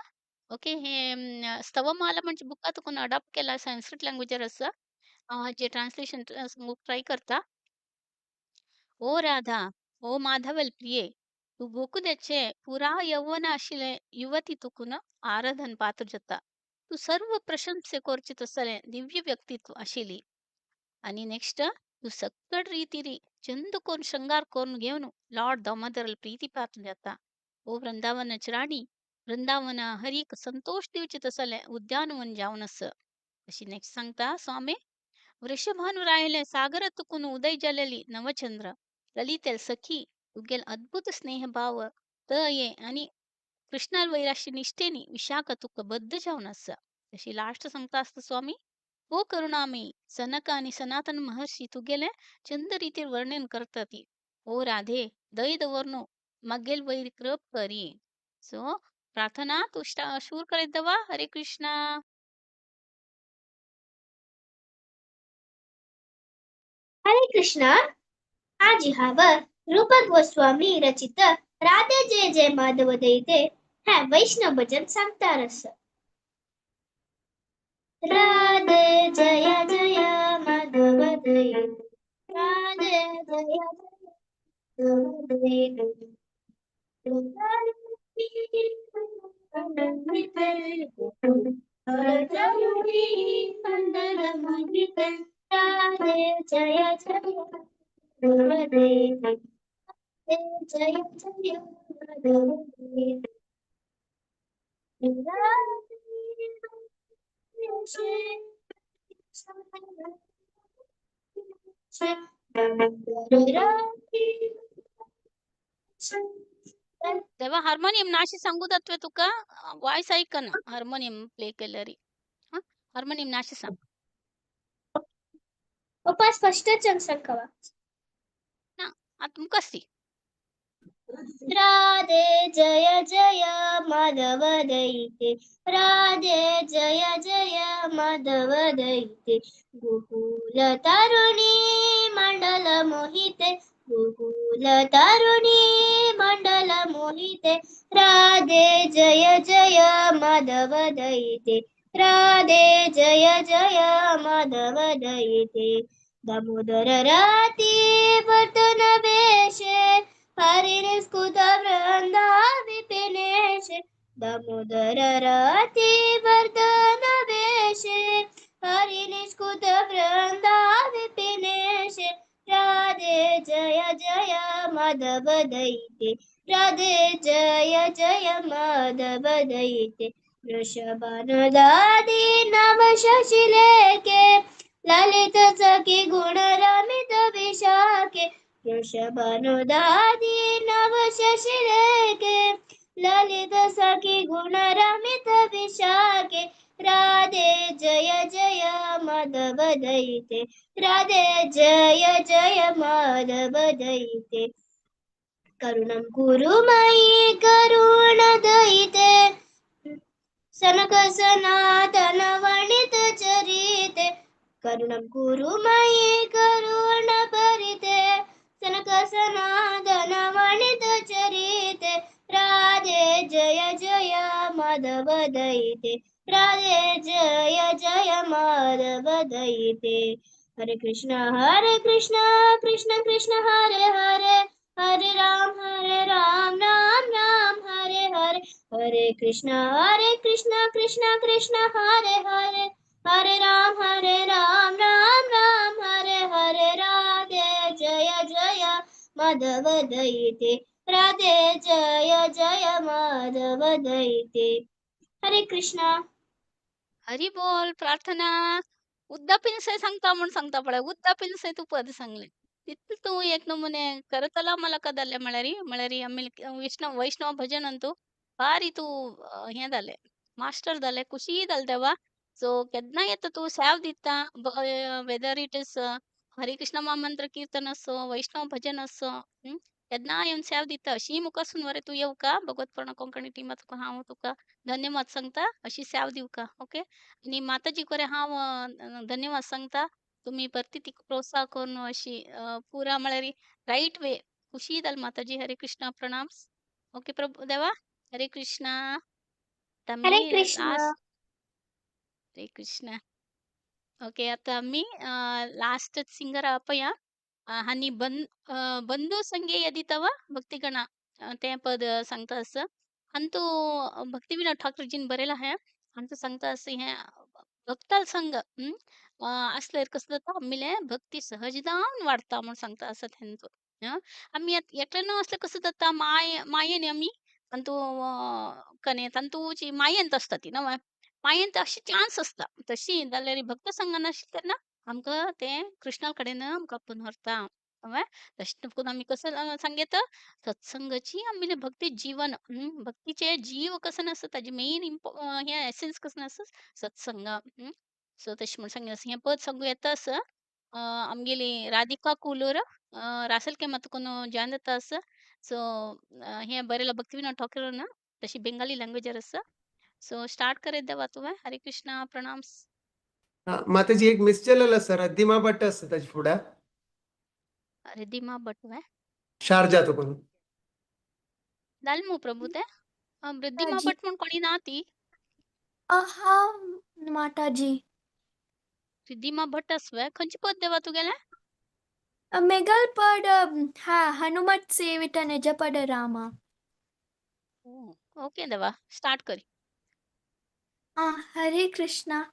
ओके, हें स्तवमाला म्हणजे बुका तुकून अडॉप्ट केला, संस्कृत लँग्वेजार आसा. हांव हाजें ट्रान्सलेशन सांगूंक ट्राय करता. ओ राधा, ओ माधवल प्रिये, तूं गोकुलाचे पुरा यौवन आशिल्ले युवती तुकून आराधन पात्र जाता. तूं सर्व प्रशंसे करचे तसलें दिव्य व्यक्तित्व आशिल्ली. आनी नेक्स्ट, तूं सक्कड रितीरी चंद करून शृंगार करून घेवन लॉर्ड दामोदराल प्रीती पात्र जाता. ओ वृंदावनाची राणी, वृंदावना हरीक संतोष दिवचे तसलें उद्यानवन जावन आसा. अशी नेक्स्ट सांगता स्वामी, वृषभानु रायले सागर तुकून उदय जालेली नवचंद्र ललितेल सखी तुगेल अद्भुत स्नेह भाव तये आनी कृष्णाल वैराशी निष्ठेनी विशाख तुका बद्ध जावन आसा. अशी लास्ट सांगता आसता स्वामी, ओ करुणामयी, सनक आनी सनातन महर्षी तुगेले चंद रितीर वर्णन करता ती. ओ राधे, दय दवरनु मगेल वैर कृप करी. सो प्रार्थना तू शूर करीत दवा. हरे कृष्णा. हरे कृष्णा. आज हांव रूप गोस्वामी रचित राधे जय जय माधव दयिते हें वैष्णव भजन सांगता आसा. राधे जय जय माधव दयिते, राधे जय जय माधव दयिते, राधे जय जय माधव दयिते, जय जय माधव दयिते. तेव्हा हार्मोनियम नाशी सांगू दातवे तुका, वॉयस आयकना हार्मोनियम प्ले केल्यारी. हां, हार्मोनियम नाशी सांग. पप्पा स्पष्ट सांगवा. ना आतां मुखार. राधे जय जय माधव दयिते, राधे जय जय माधव दयिते, गोकुल तरुणी मंडल मोहिते, गोकुल तरुणी मंडल मोहिते, राधे जय जय माधव दयिते, राधे जय जय माधव दयिते. दामोदर राती वर्तन वेशे, हरिनिस्कुत वृंदा विपिनेशे, दामोदर राती वर्धन वेशे, हरिनिस्कुत वृंदा विपिनेशे, राधे जय जय माधव दयिते, राधे जय जय माधव दयिते. वृषभानुदादी नव शशिलेखे, ललित सखी गुण रमित विशाखे, वृषभानुदादी नव शशिलेखे, ललित सखी गुण रमित विशाखे, राधे जय जय माधव दयिते, राधे जय जय माधव दयिते. करुणं कुरु मयि करुण दयिते, सनक सनातन वणित चरिते, करुणं कुरु मयि करुण परिते, सनक सनातन वणित चरिते, राधे जय जय माधव दयिते, राधे जय जय Madhav दयिते. Hare Krishna Krishna Krishna Hare Hare, Hare Ram Ram Ram Hare Hare. Hare Krishna Krishna Krishna Hare Hare, Hare Ram Ram Ram Hare Hare. Radhe Jai Jai Madhav दयिते, Radhe जय जय माधव दयिते। हरे कृष्णा। हरी बोल. प्रार्थना उद्दा पिनसे सांगता म्हूण सांगता पळय, उद्दा पिनसे तूं पद सांगलें. तितलें तूं एक नमुने करतला मला कदल्लें म्हळ्यारी म्हळ्यारी आमी वैष्णव वैष्णव भजन अंतू भारी तूं हें जालें, मास्टर जालें, खुशी जालें देवा. सो केन्ना येता तूं सेव दिता, weather it is Hare Krishna महामंत्र कीर्तन असो, वैष्णव भजन असो, केन्ना येवन सेव दिता. अशी मुखासून वरे तूं येवका भगवत कोंकणी टिमा तुका हांव तुका धन्यवाद सांगता, अशी सेव दिवका. ओके, आनी माताजी कोरे हांव धन्यवाद सांगता, तुमी परती तिका प्रोत्साह करून अशी पुरा म्हळ्यार रायट वे. खुशी जाल माताजी. हरे कृष्णा, प्रणाम. ओके प्रभू देवा, हरे कृष्णा. आतां हरे आमी कृष्णा। लास्ट. हरे कृष्णा. ओके, आतां आमी लास्ट सिंगर आहा पळय आनी बंधू संगे यदि तव भक्तिगणा तें पद सांगता आसा. आनी तूं भक्ती विनोद ठाकूरजीन बरयलां हें. आनी तूं सांगता आसा हें भक्ताल संग आसल्यार कसो जाता, आमगेलें भक्ती सहज जावन वाडता म्हूण सांगता आसा तेंचो. आमी एकले न्हू आसल्यार कसो जाता, मायेन आमी तांतू कने तांतूची मायेंत आसता ती न्हू, मायेंत अशी चान्स आसता. तशी जाल्यार भक्त संगान आसले तेन्ना आमकां तें कृष्णा कडेन आमकां आपोवन व्हरता. हय, तशें करून आमी कसो सांगेत सत्संगाची आमगेलें भक्ती जीवन, भक्तीचें जीव कसो आसता, ताजी मेन हें एसन्स कसो आसा सत्संग. सो तशें म्हूण सांगलें आसा. हें पद सांगू येता आसा. आमगेली राधिका कुलूर रासल केमा तुका जॉयन जाता आसा. सो हें बरयलां भक्ती विनोद ठाकूरान, तशी बेंगाली लँग्वेजार आसा. सो स्टार्ट करत देवा तुवें. हरे कृष्णा, प्रणाम. माताजी एक मिस जालेलो आसा, रिद्धिमा भट्ट आसा ताजे फुडें. रिद्धिमा भट वे शारजा तुकून. जालें मू प्रभू तें. रिद्धिमा माताजी भट म्हूण कोणी ना ती. हा माताजी. रिद्धिमा भट आसा वे, खंयचें पद देवा तुगेलें? मेगल पद हा हनुमत सेवित निजपद रामा. ओके देवा, स्टार्ट कर. हरे कृष्णा.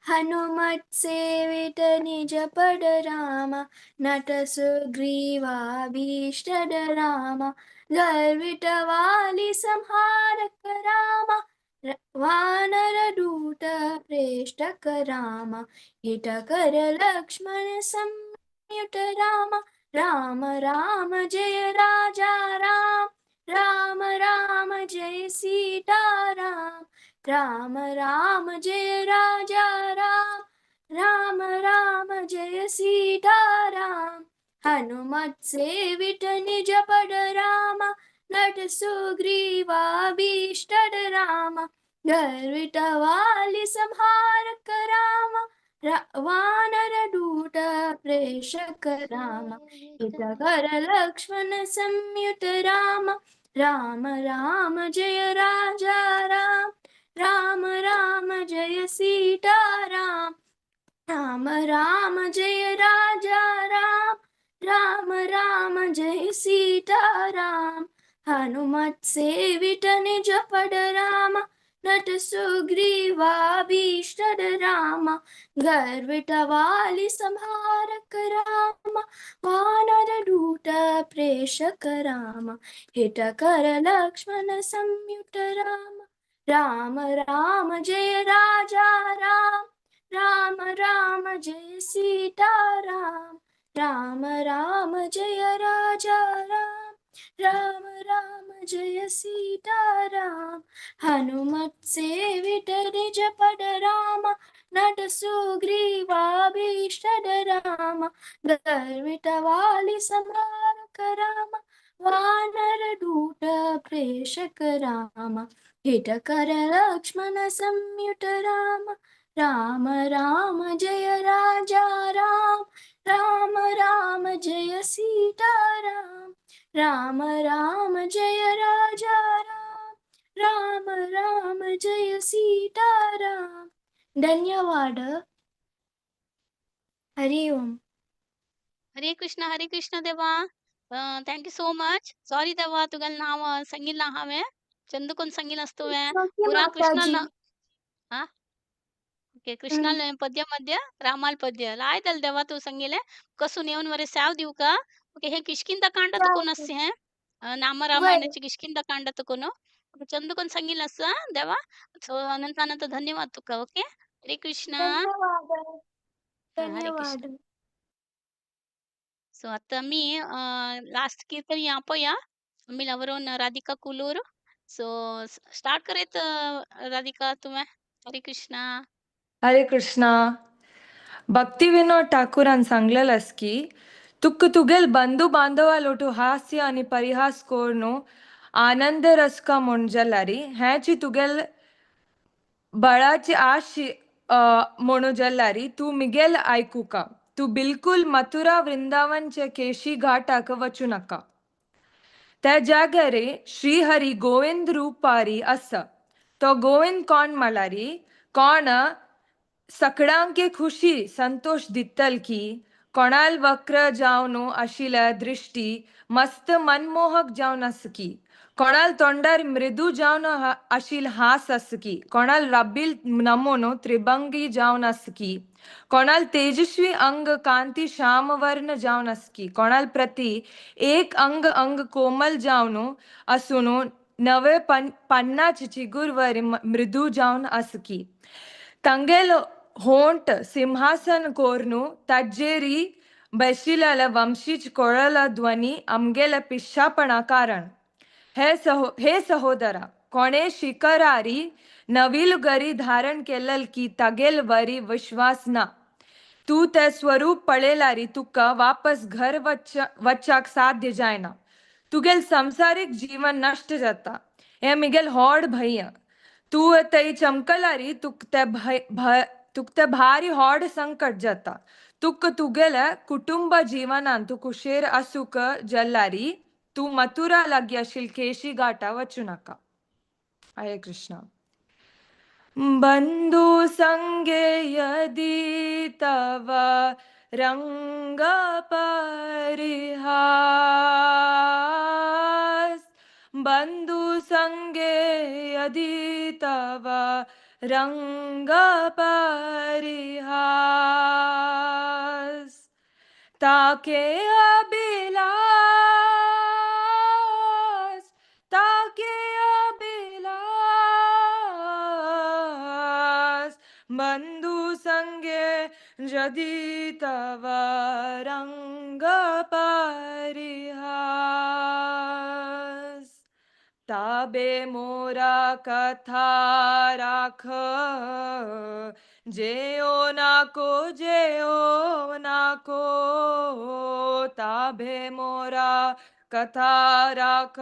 हनुमत सेवित निज पद रामा, नट सुग्रीवाभीष्टद रामा, गर्वित वाली संहारक रामा, वानर दूत प्रेष्ठक रामा, हितकर लक्ष्मण संयुत रामा, राम राम जय राजा राम, राम राम जय सीता राम, राम राम जय राजा राम, राम राम जय सीता राम. हनुमत सेवित निज पद रामा, नट सुग्रीवाभीष्टद रामा, गर्वित वाली संहारक रामा, वानर दूत प्रेषक रामा, हितकर लक्ष्मण संयुत राम, राम राम जय राजा राम, राम राम जय सीता राम, राम राम जय राजा राम, राम राम जय सीता राम. हनुमत सेवित निज पद राम, नट सुग्रीवाभीष्टद राम, गर्वित वाली संहारक राम, वानर दूत प्रेषक राम, हितकर लक्ष्मण संयुत राम, राम राम जय राजा राम, राम राम जय सीता राम, राम राम जय राजा राम, राम राम जय सीता राम. हनुमत सेवित निज पद राम, नट सुग्रीवाभीष्टद राम, गर्वित वाली संहारक राम, वानर दूत प्रेषक राम, हितकर लक्ष्मण संयुत राम, राम राम जय राजा राम, राम राम जय सीता राम, राम राम जय राजा राम, राम राम जय सीता राम. धन्यवाद. हरी ओम. हरे कृष्ण हरे कृष्ण देवा. Thank you so much. Sorry देवा, तुगेलें नांव सांगिल्लें ना हांवें. चंद कोन्न सांगिल्लें आसा तुवें. ओके पुरा कृष्णा. माताजी. आ, ओके. कृष्णाल पद्य मध्य रामाल पद्य लाय दल देवा तूं सांगिल्लें. कसून येवन मरे साव दिवका. ओके, हे किष्किंधा कांड तुकोन आसा हें. नाम रामायणाची किष्किंधा कांड तुकोन चंद कोन्न सांगिल्लें आसा देवा. सो अनंत अनंत धन्यवाद तुका. ओके, हरे कृष्णा. धन्यवाद. हरे कृष्ण. धन्यवाद. सो आता मी लास्ट कीर्तन या पया आमी लवरोन राधिका कुलूर. सो स्टार्ट करेत राधिका तुवें. हरे कृष्णा. हरे कृष्णा. भक्ती विनोद ठाकूरान सांगलेलें की तुक तुगेल बंधू बांधवालोटू हास्य आनी परिहास कोरनू आनंद रसका म्हूण जाल्यारी हेंची तुगेल बळाची आश म्हणू जाल्यारी तूं मिगेल आयकुका. तूं बिलकुल मथुरा वृंदावनचे केशी घाटाक वचूं नाका. त्या जाग्यार श्रीहरी गोविंद रुपारी आसा. तो गोविंद कोण म्हळ्यारी कोण सगळ्यांके खुशी संतोष दितल की कोणाल वक्र जावन आशिल्ल्या दृश्टी मस्त मनमोहक जावन आसकी, कोणाल तोंडार मृदू जावन आशिल हास आसकी, कोणाल रब्बील नमोनो त्रिभंगी जावन आसकी, कोणाल तेजस्वी अंग कांती श्यामवर्ण जावन आसकी, कोणाल प्रति एक अंग अंग कोमल जावन आसून नवे पन्नाच चिगुरवरी मृदू जावन आसकी, तांगेल होंट सिंहासन कोरनु ताजेरी बैशिलेल्या वंशीज कोळल ध्वनी आमगेल्या पिश्यापणा कारण. हे सहोदरा, कोणे शिखरारी नवील गरी धारण केलल की तागेल वरी विश्वास ना. तूं ते स्वरूप पळयल्यारी तुका वापस घर वच्चाक साध्य जायना. तुगेल संसारीक जीवन नश्ट जाता. हे मिगेल होड भय. तूं थंय चमकलारी तुक ते भय भय तुक ते भारी होड संकट जाता. तुक तुगेले कुटुंब जीवनान तूं कुशेर आसूंक जाल्यारी तूं मथुरा लागीं आशिल्ल केशी घाटा वचूं नाका. हरे कृष्णा. बंधु संगे यदि तव रंग परिहास, बंधु संगे यदि तव रंग परिहास, ताके अभिलाष, ताके अभिलाष, बंधु संगे यदि तव रंग परिहास, ताबे मोरा कथा राख, जेओ नाको जेओ नाको, ताबे मोरा कथा राख,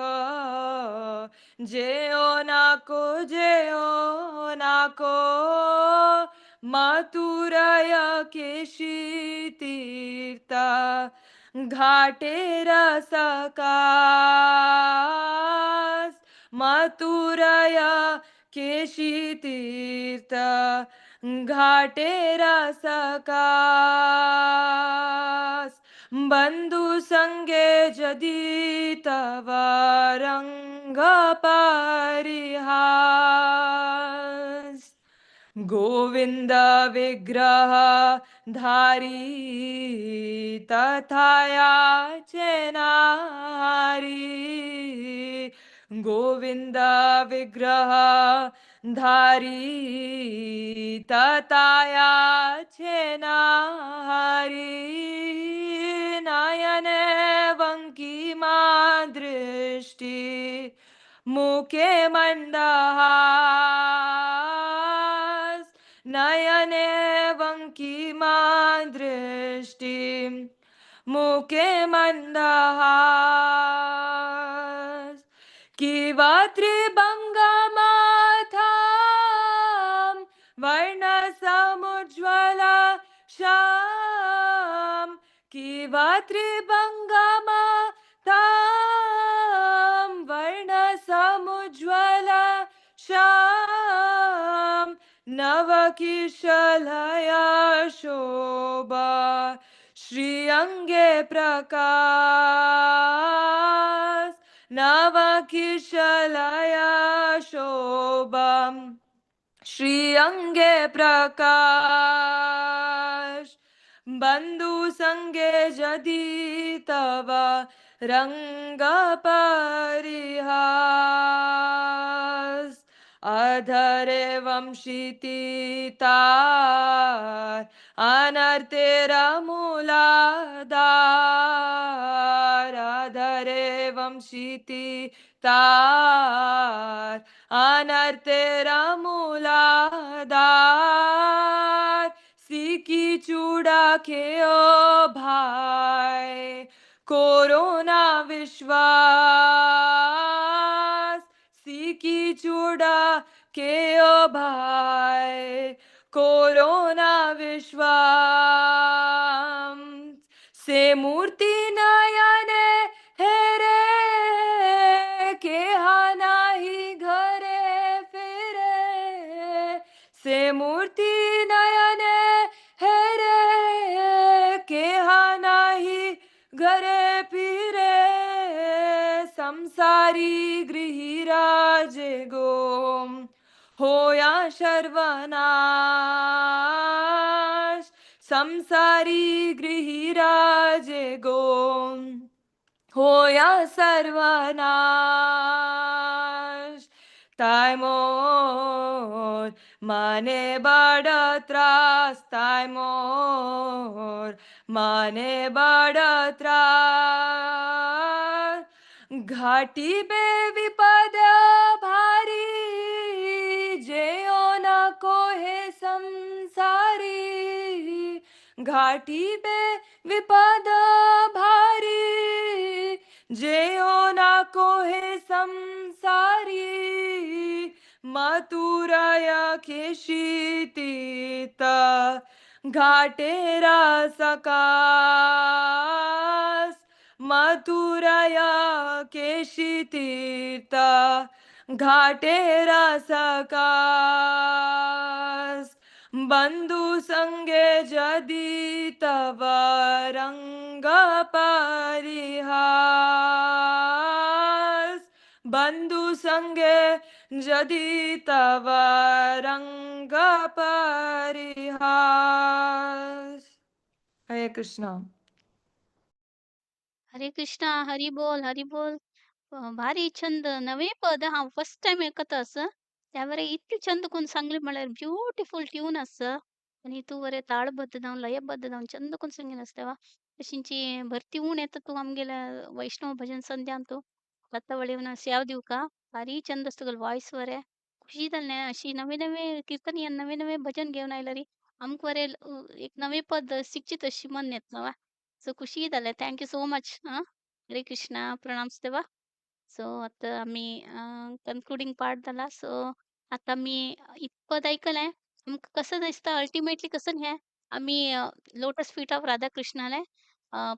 जेओ नाको जेओ नाको, मथुराय केशी तीर्थ घाटे रसकास, मथुराय केशी तीर्थ घाटे रसकास, बंधु संगे जदि तव रंग परिहास, गोविंद विग्रह धारी तथायाचे नारी, गोविंद विग्रह धारी तथायाचे नारी, नयने वंकी मा दृष्टी मुखे मंदहास, नयने वंकी मा दृष्टी मुखे मंदहास, किंवा त्रिभंगमाथां वर्ण समुज्ज्वल श्याम, किंवा त्रिभंगमाथां वर्ण समुज्ज्वल श्याम, नवकिशलया शोभा श्री अंगे प्रकाश नवकिशलया शोभा श्री अंगे प्रकाश बंधु संगे जदि तव रंग परिहास अधरे वंशीति तार अनर्तेर मूलाधार अधरे वंशीति तार अनर्तेर मूलाधार सिकी चूड़ा के ओ भाई कोरोना विश्वास सिकी चूड़ा के ओ भाई कोरोना विश्वास से मूर्ति नयने हेरे के नाही घरे फिरे से मूर्ति नयने हेरे के नाही घरे फिरे संसारी गृही गो होया सर्वनाश संसारी गृही गो होया सर्वनाश ताय मोर माने बड़ त्रास ताय मोर माने बड़ त्रास घाटी बे विपद भारी जेओ न कोहे संसारी घाटी बे विपद भारी जेओ न कोहे संसारी मथुराया केशी घाटेरा सकास मथुराया केशी तीर्थ घाटेरा सकास बंधु संगे जदि तव रंग परिहास बंधु संगे जदि तव रंग परिहास। हरे कृष्णा। हरे कृष्णा, हरी बोल, हरी बोल. भारी छंद नवे पद हांव फर्स्ट टायम आयकता आसा. त्या बरें इतले छंद कोन्न सांगले म्हळ्यार ब्युटिफूल ट्यून आसा आनी तूं बरें ताळबद्ध जावन लयबद्ध जावन छंद कोन्न सांगिल्लें आसता वा तशींची भरती ऊण येता तूं आमगेल्या वैष्णव भजन संध्यान तूं आतां सेव दिवका भारी छंद आसा तुगेलो वॉयस बरें खुशी जालें अशी नवे नवे कीर्तन नवे नवे भजन घेवन आयला री आमकां बरें एक नवें पद शिकची तशी मन येतलो वा सो खुशी जालें. Thank you so much. आं, हरे कृष्णा, प्रणाम देवा. सो आतां आमी कन्क्लुडींग पार्ट जाला. सो आतां आमी इतपद आयकलें आमकां कसं दिसता अल्टिमेटली कसं हें आमी लोटस फीट ऑफ राधा कृष्णाले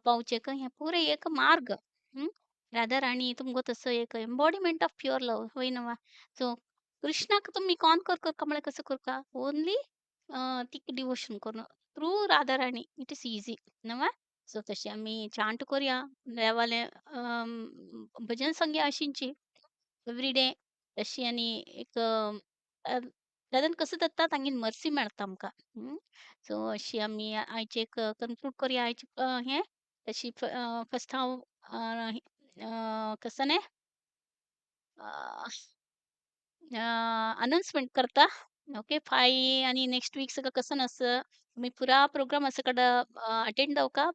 पावचें हें पुरें एक मार्ग. राधा राणी तुमकां तसो एक एम्बॉडिमेंट ऑफ प्युअर लव होय न्हू. सो कृष्णाक तुमी कॉन्कर करता म्हळ्यार कसो करता ओन्ली तिका डिवोशन करून through Radha Rani it is easy न्हू. सो तशें आमी चांट करुया देवालें भजन संग्या अशींची एवरी डे तशी आनी एक दादान कसं जाता तांगेली मर्सी मेळटा आमकां. सो अशी आमी आयचे एक कन्क्लूड करुया आयचे हें तशी फर्स्ट हांव कसं न्ही अनाउन्समेंट करता. ओके फाय आनी नेक्स्ट वीक सगळं कसं आसा तुमी पुरा प्रोग्राम आसा कडेन अटेंड जावका.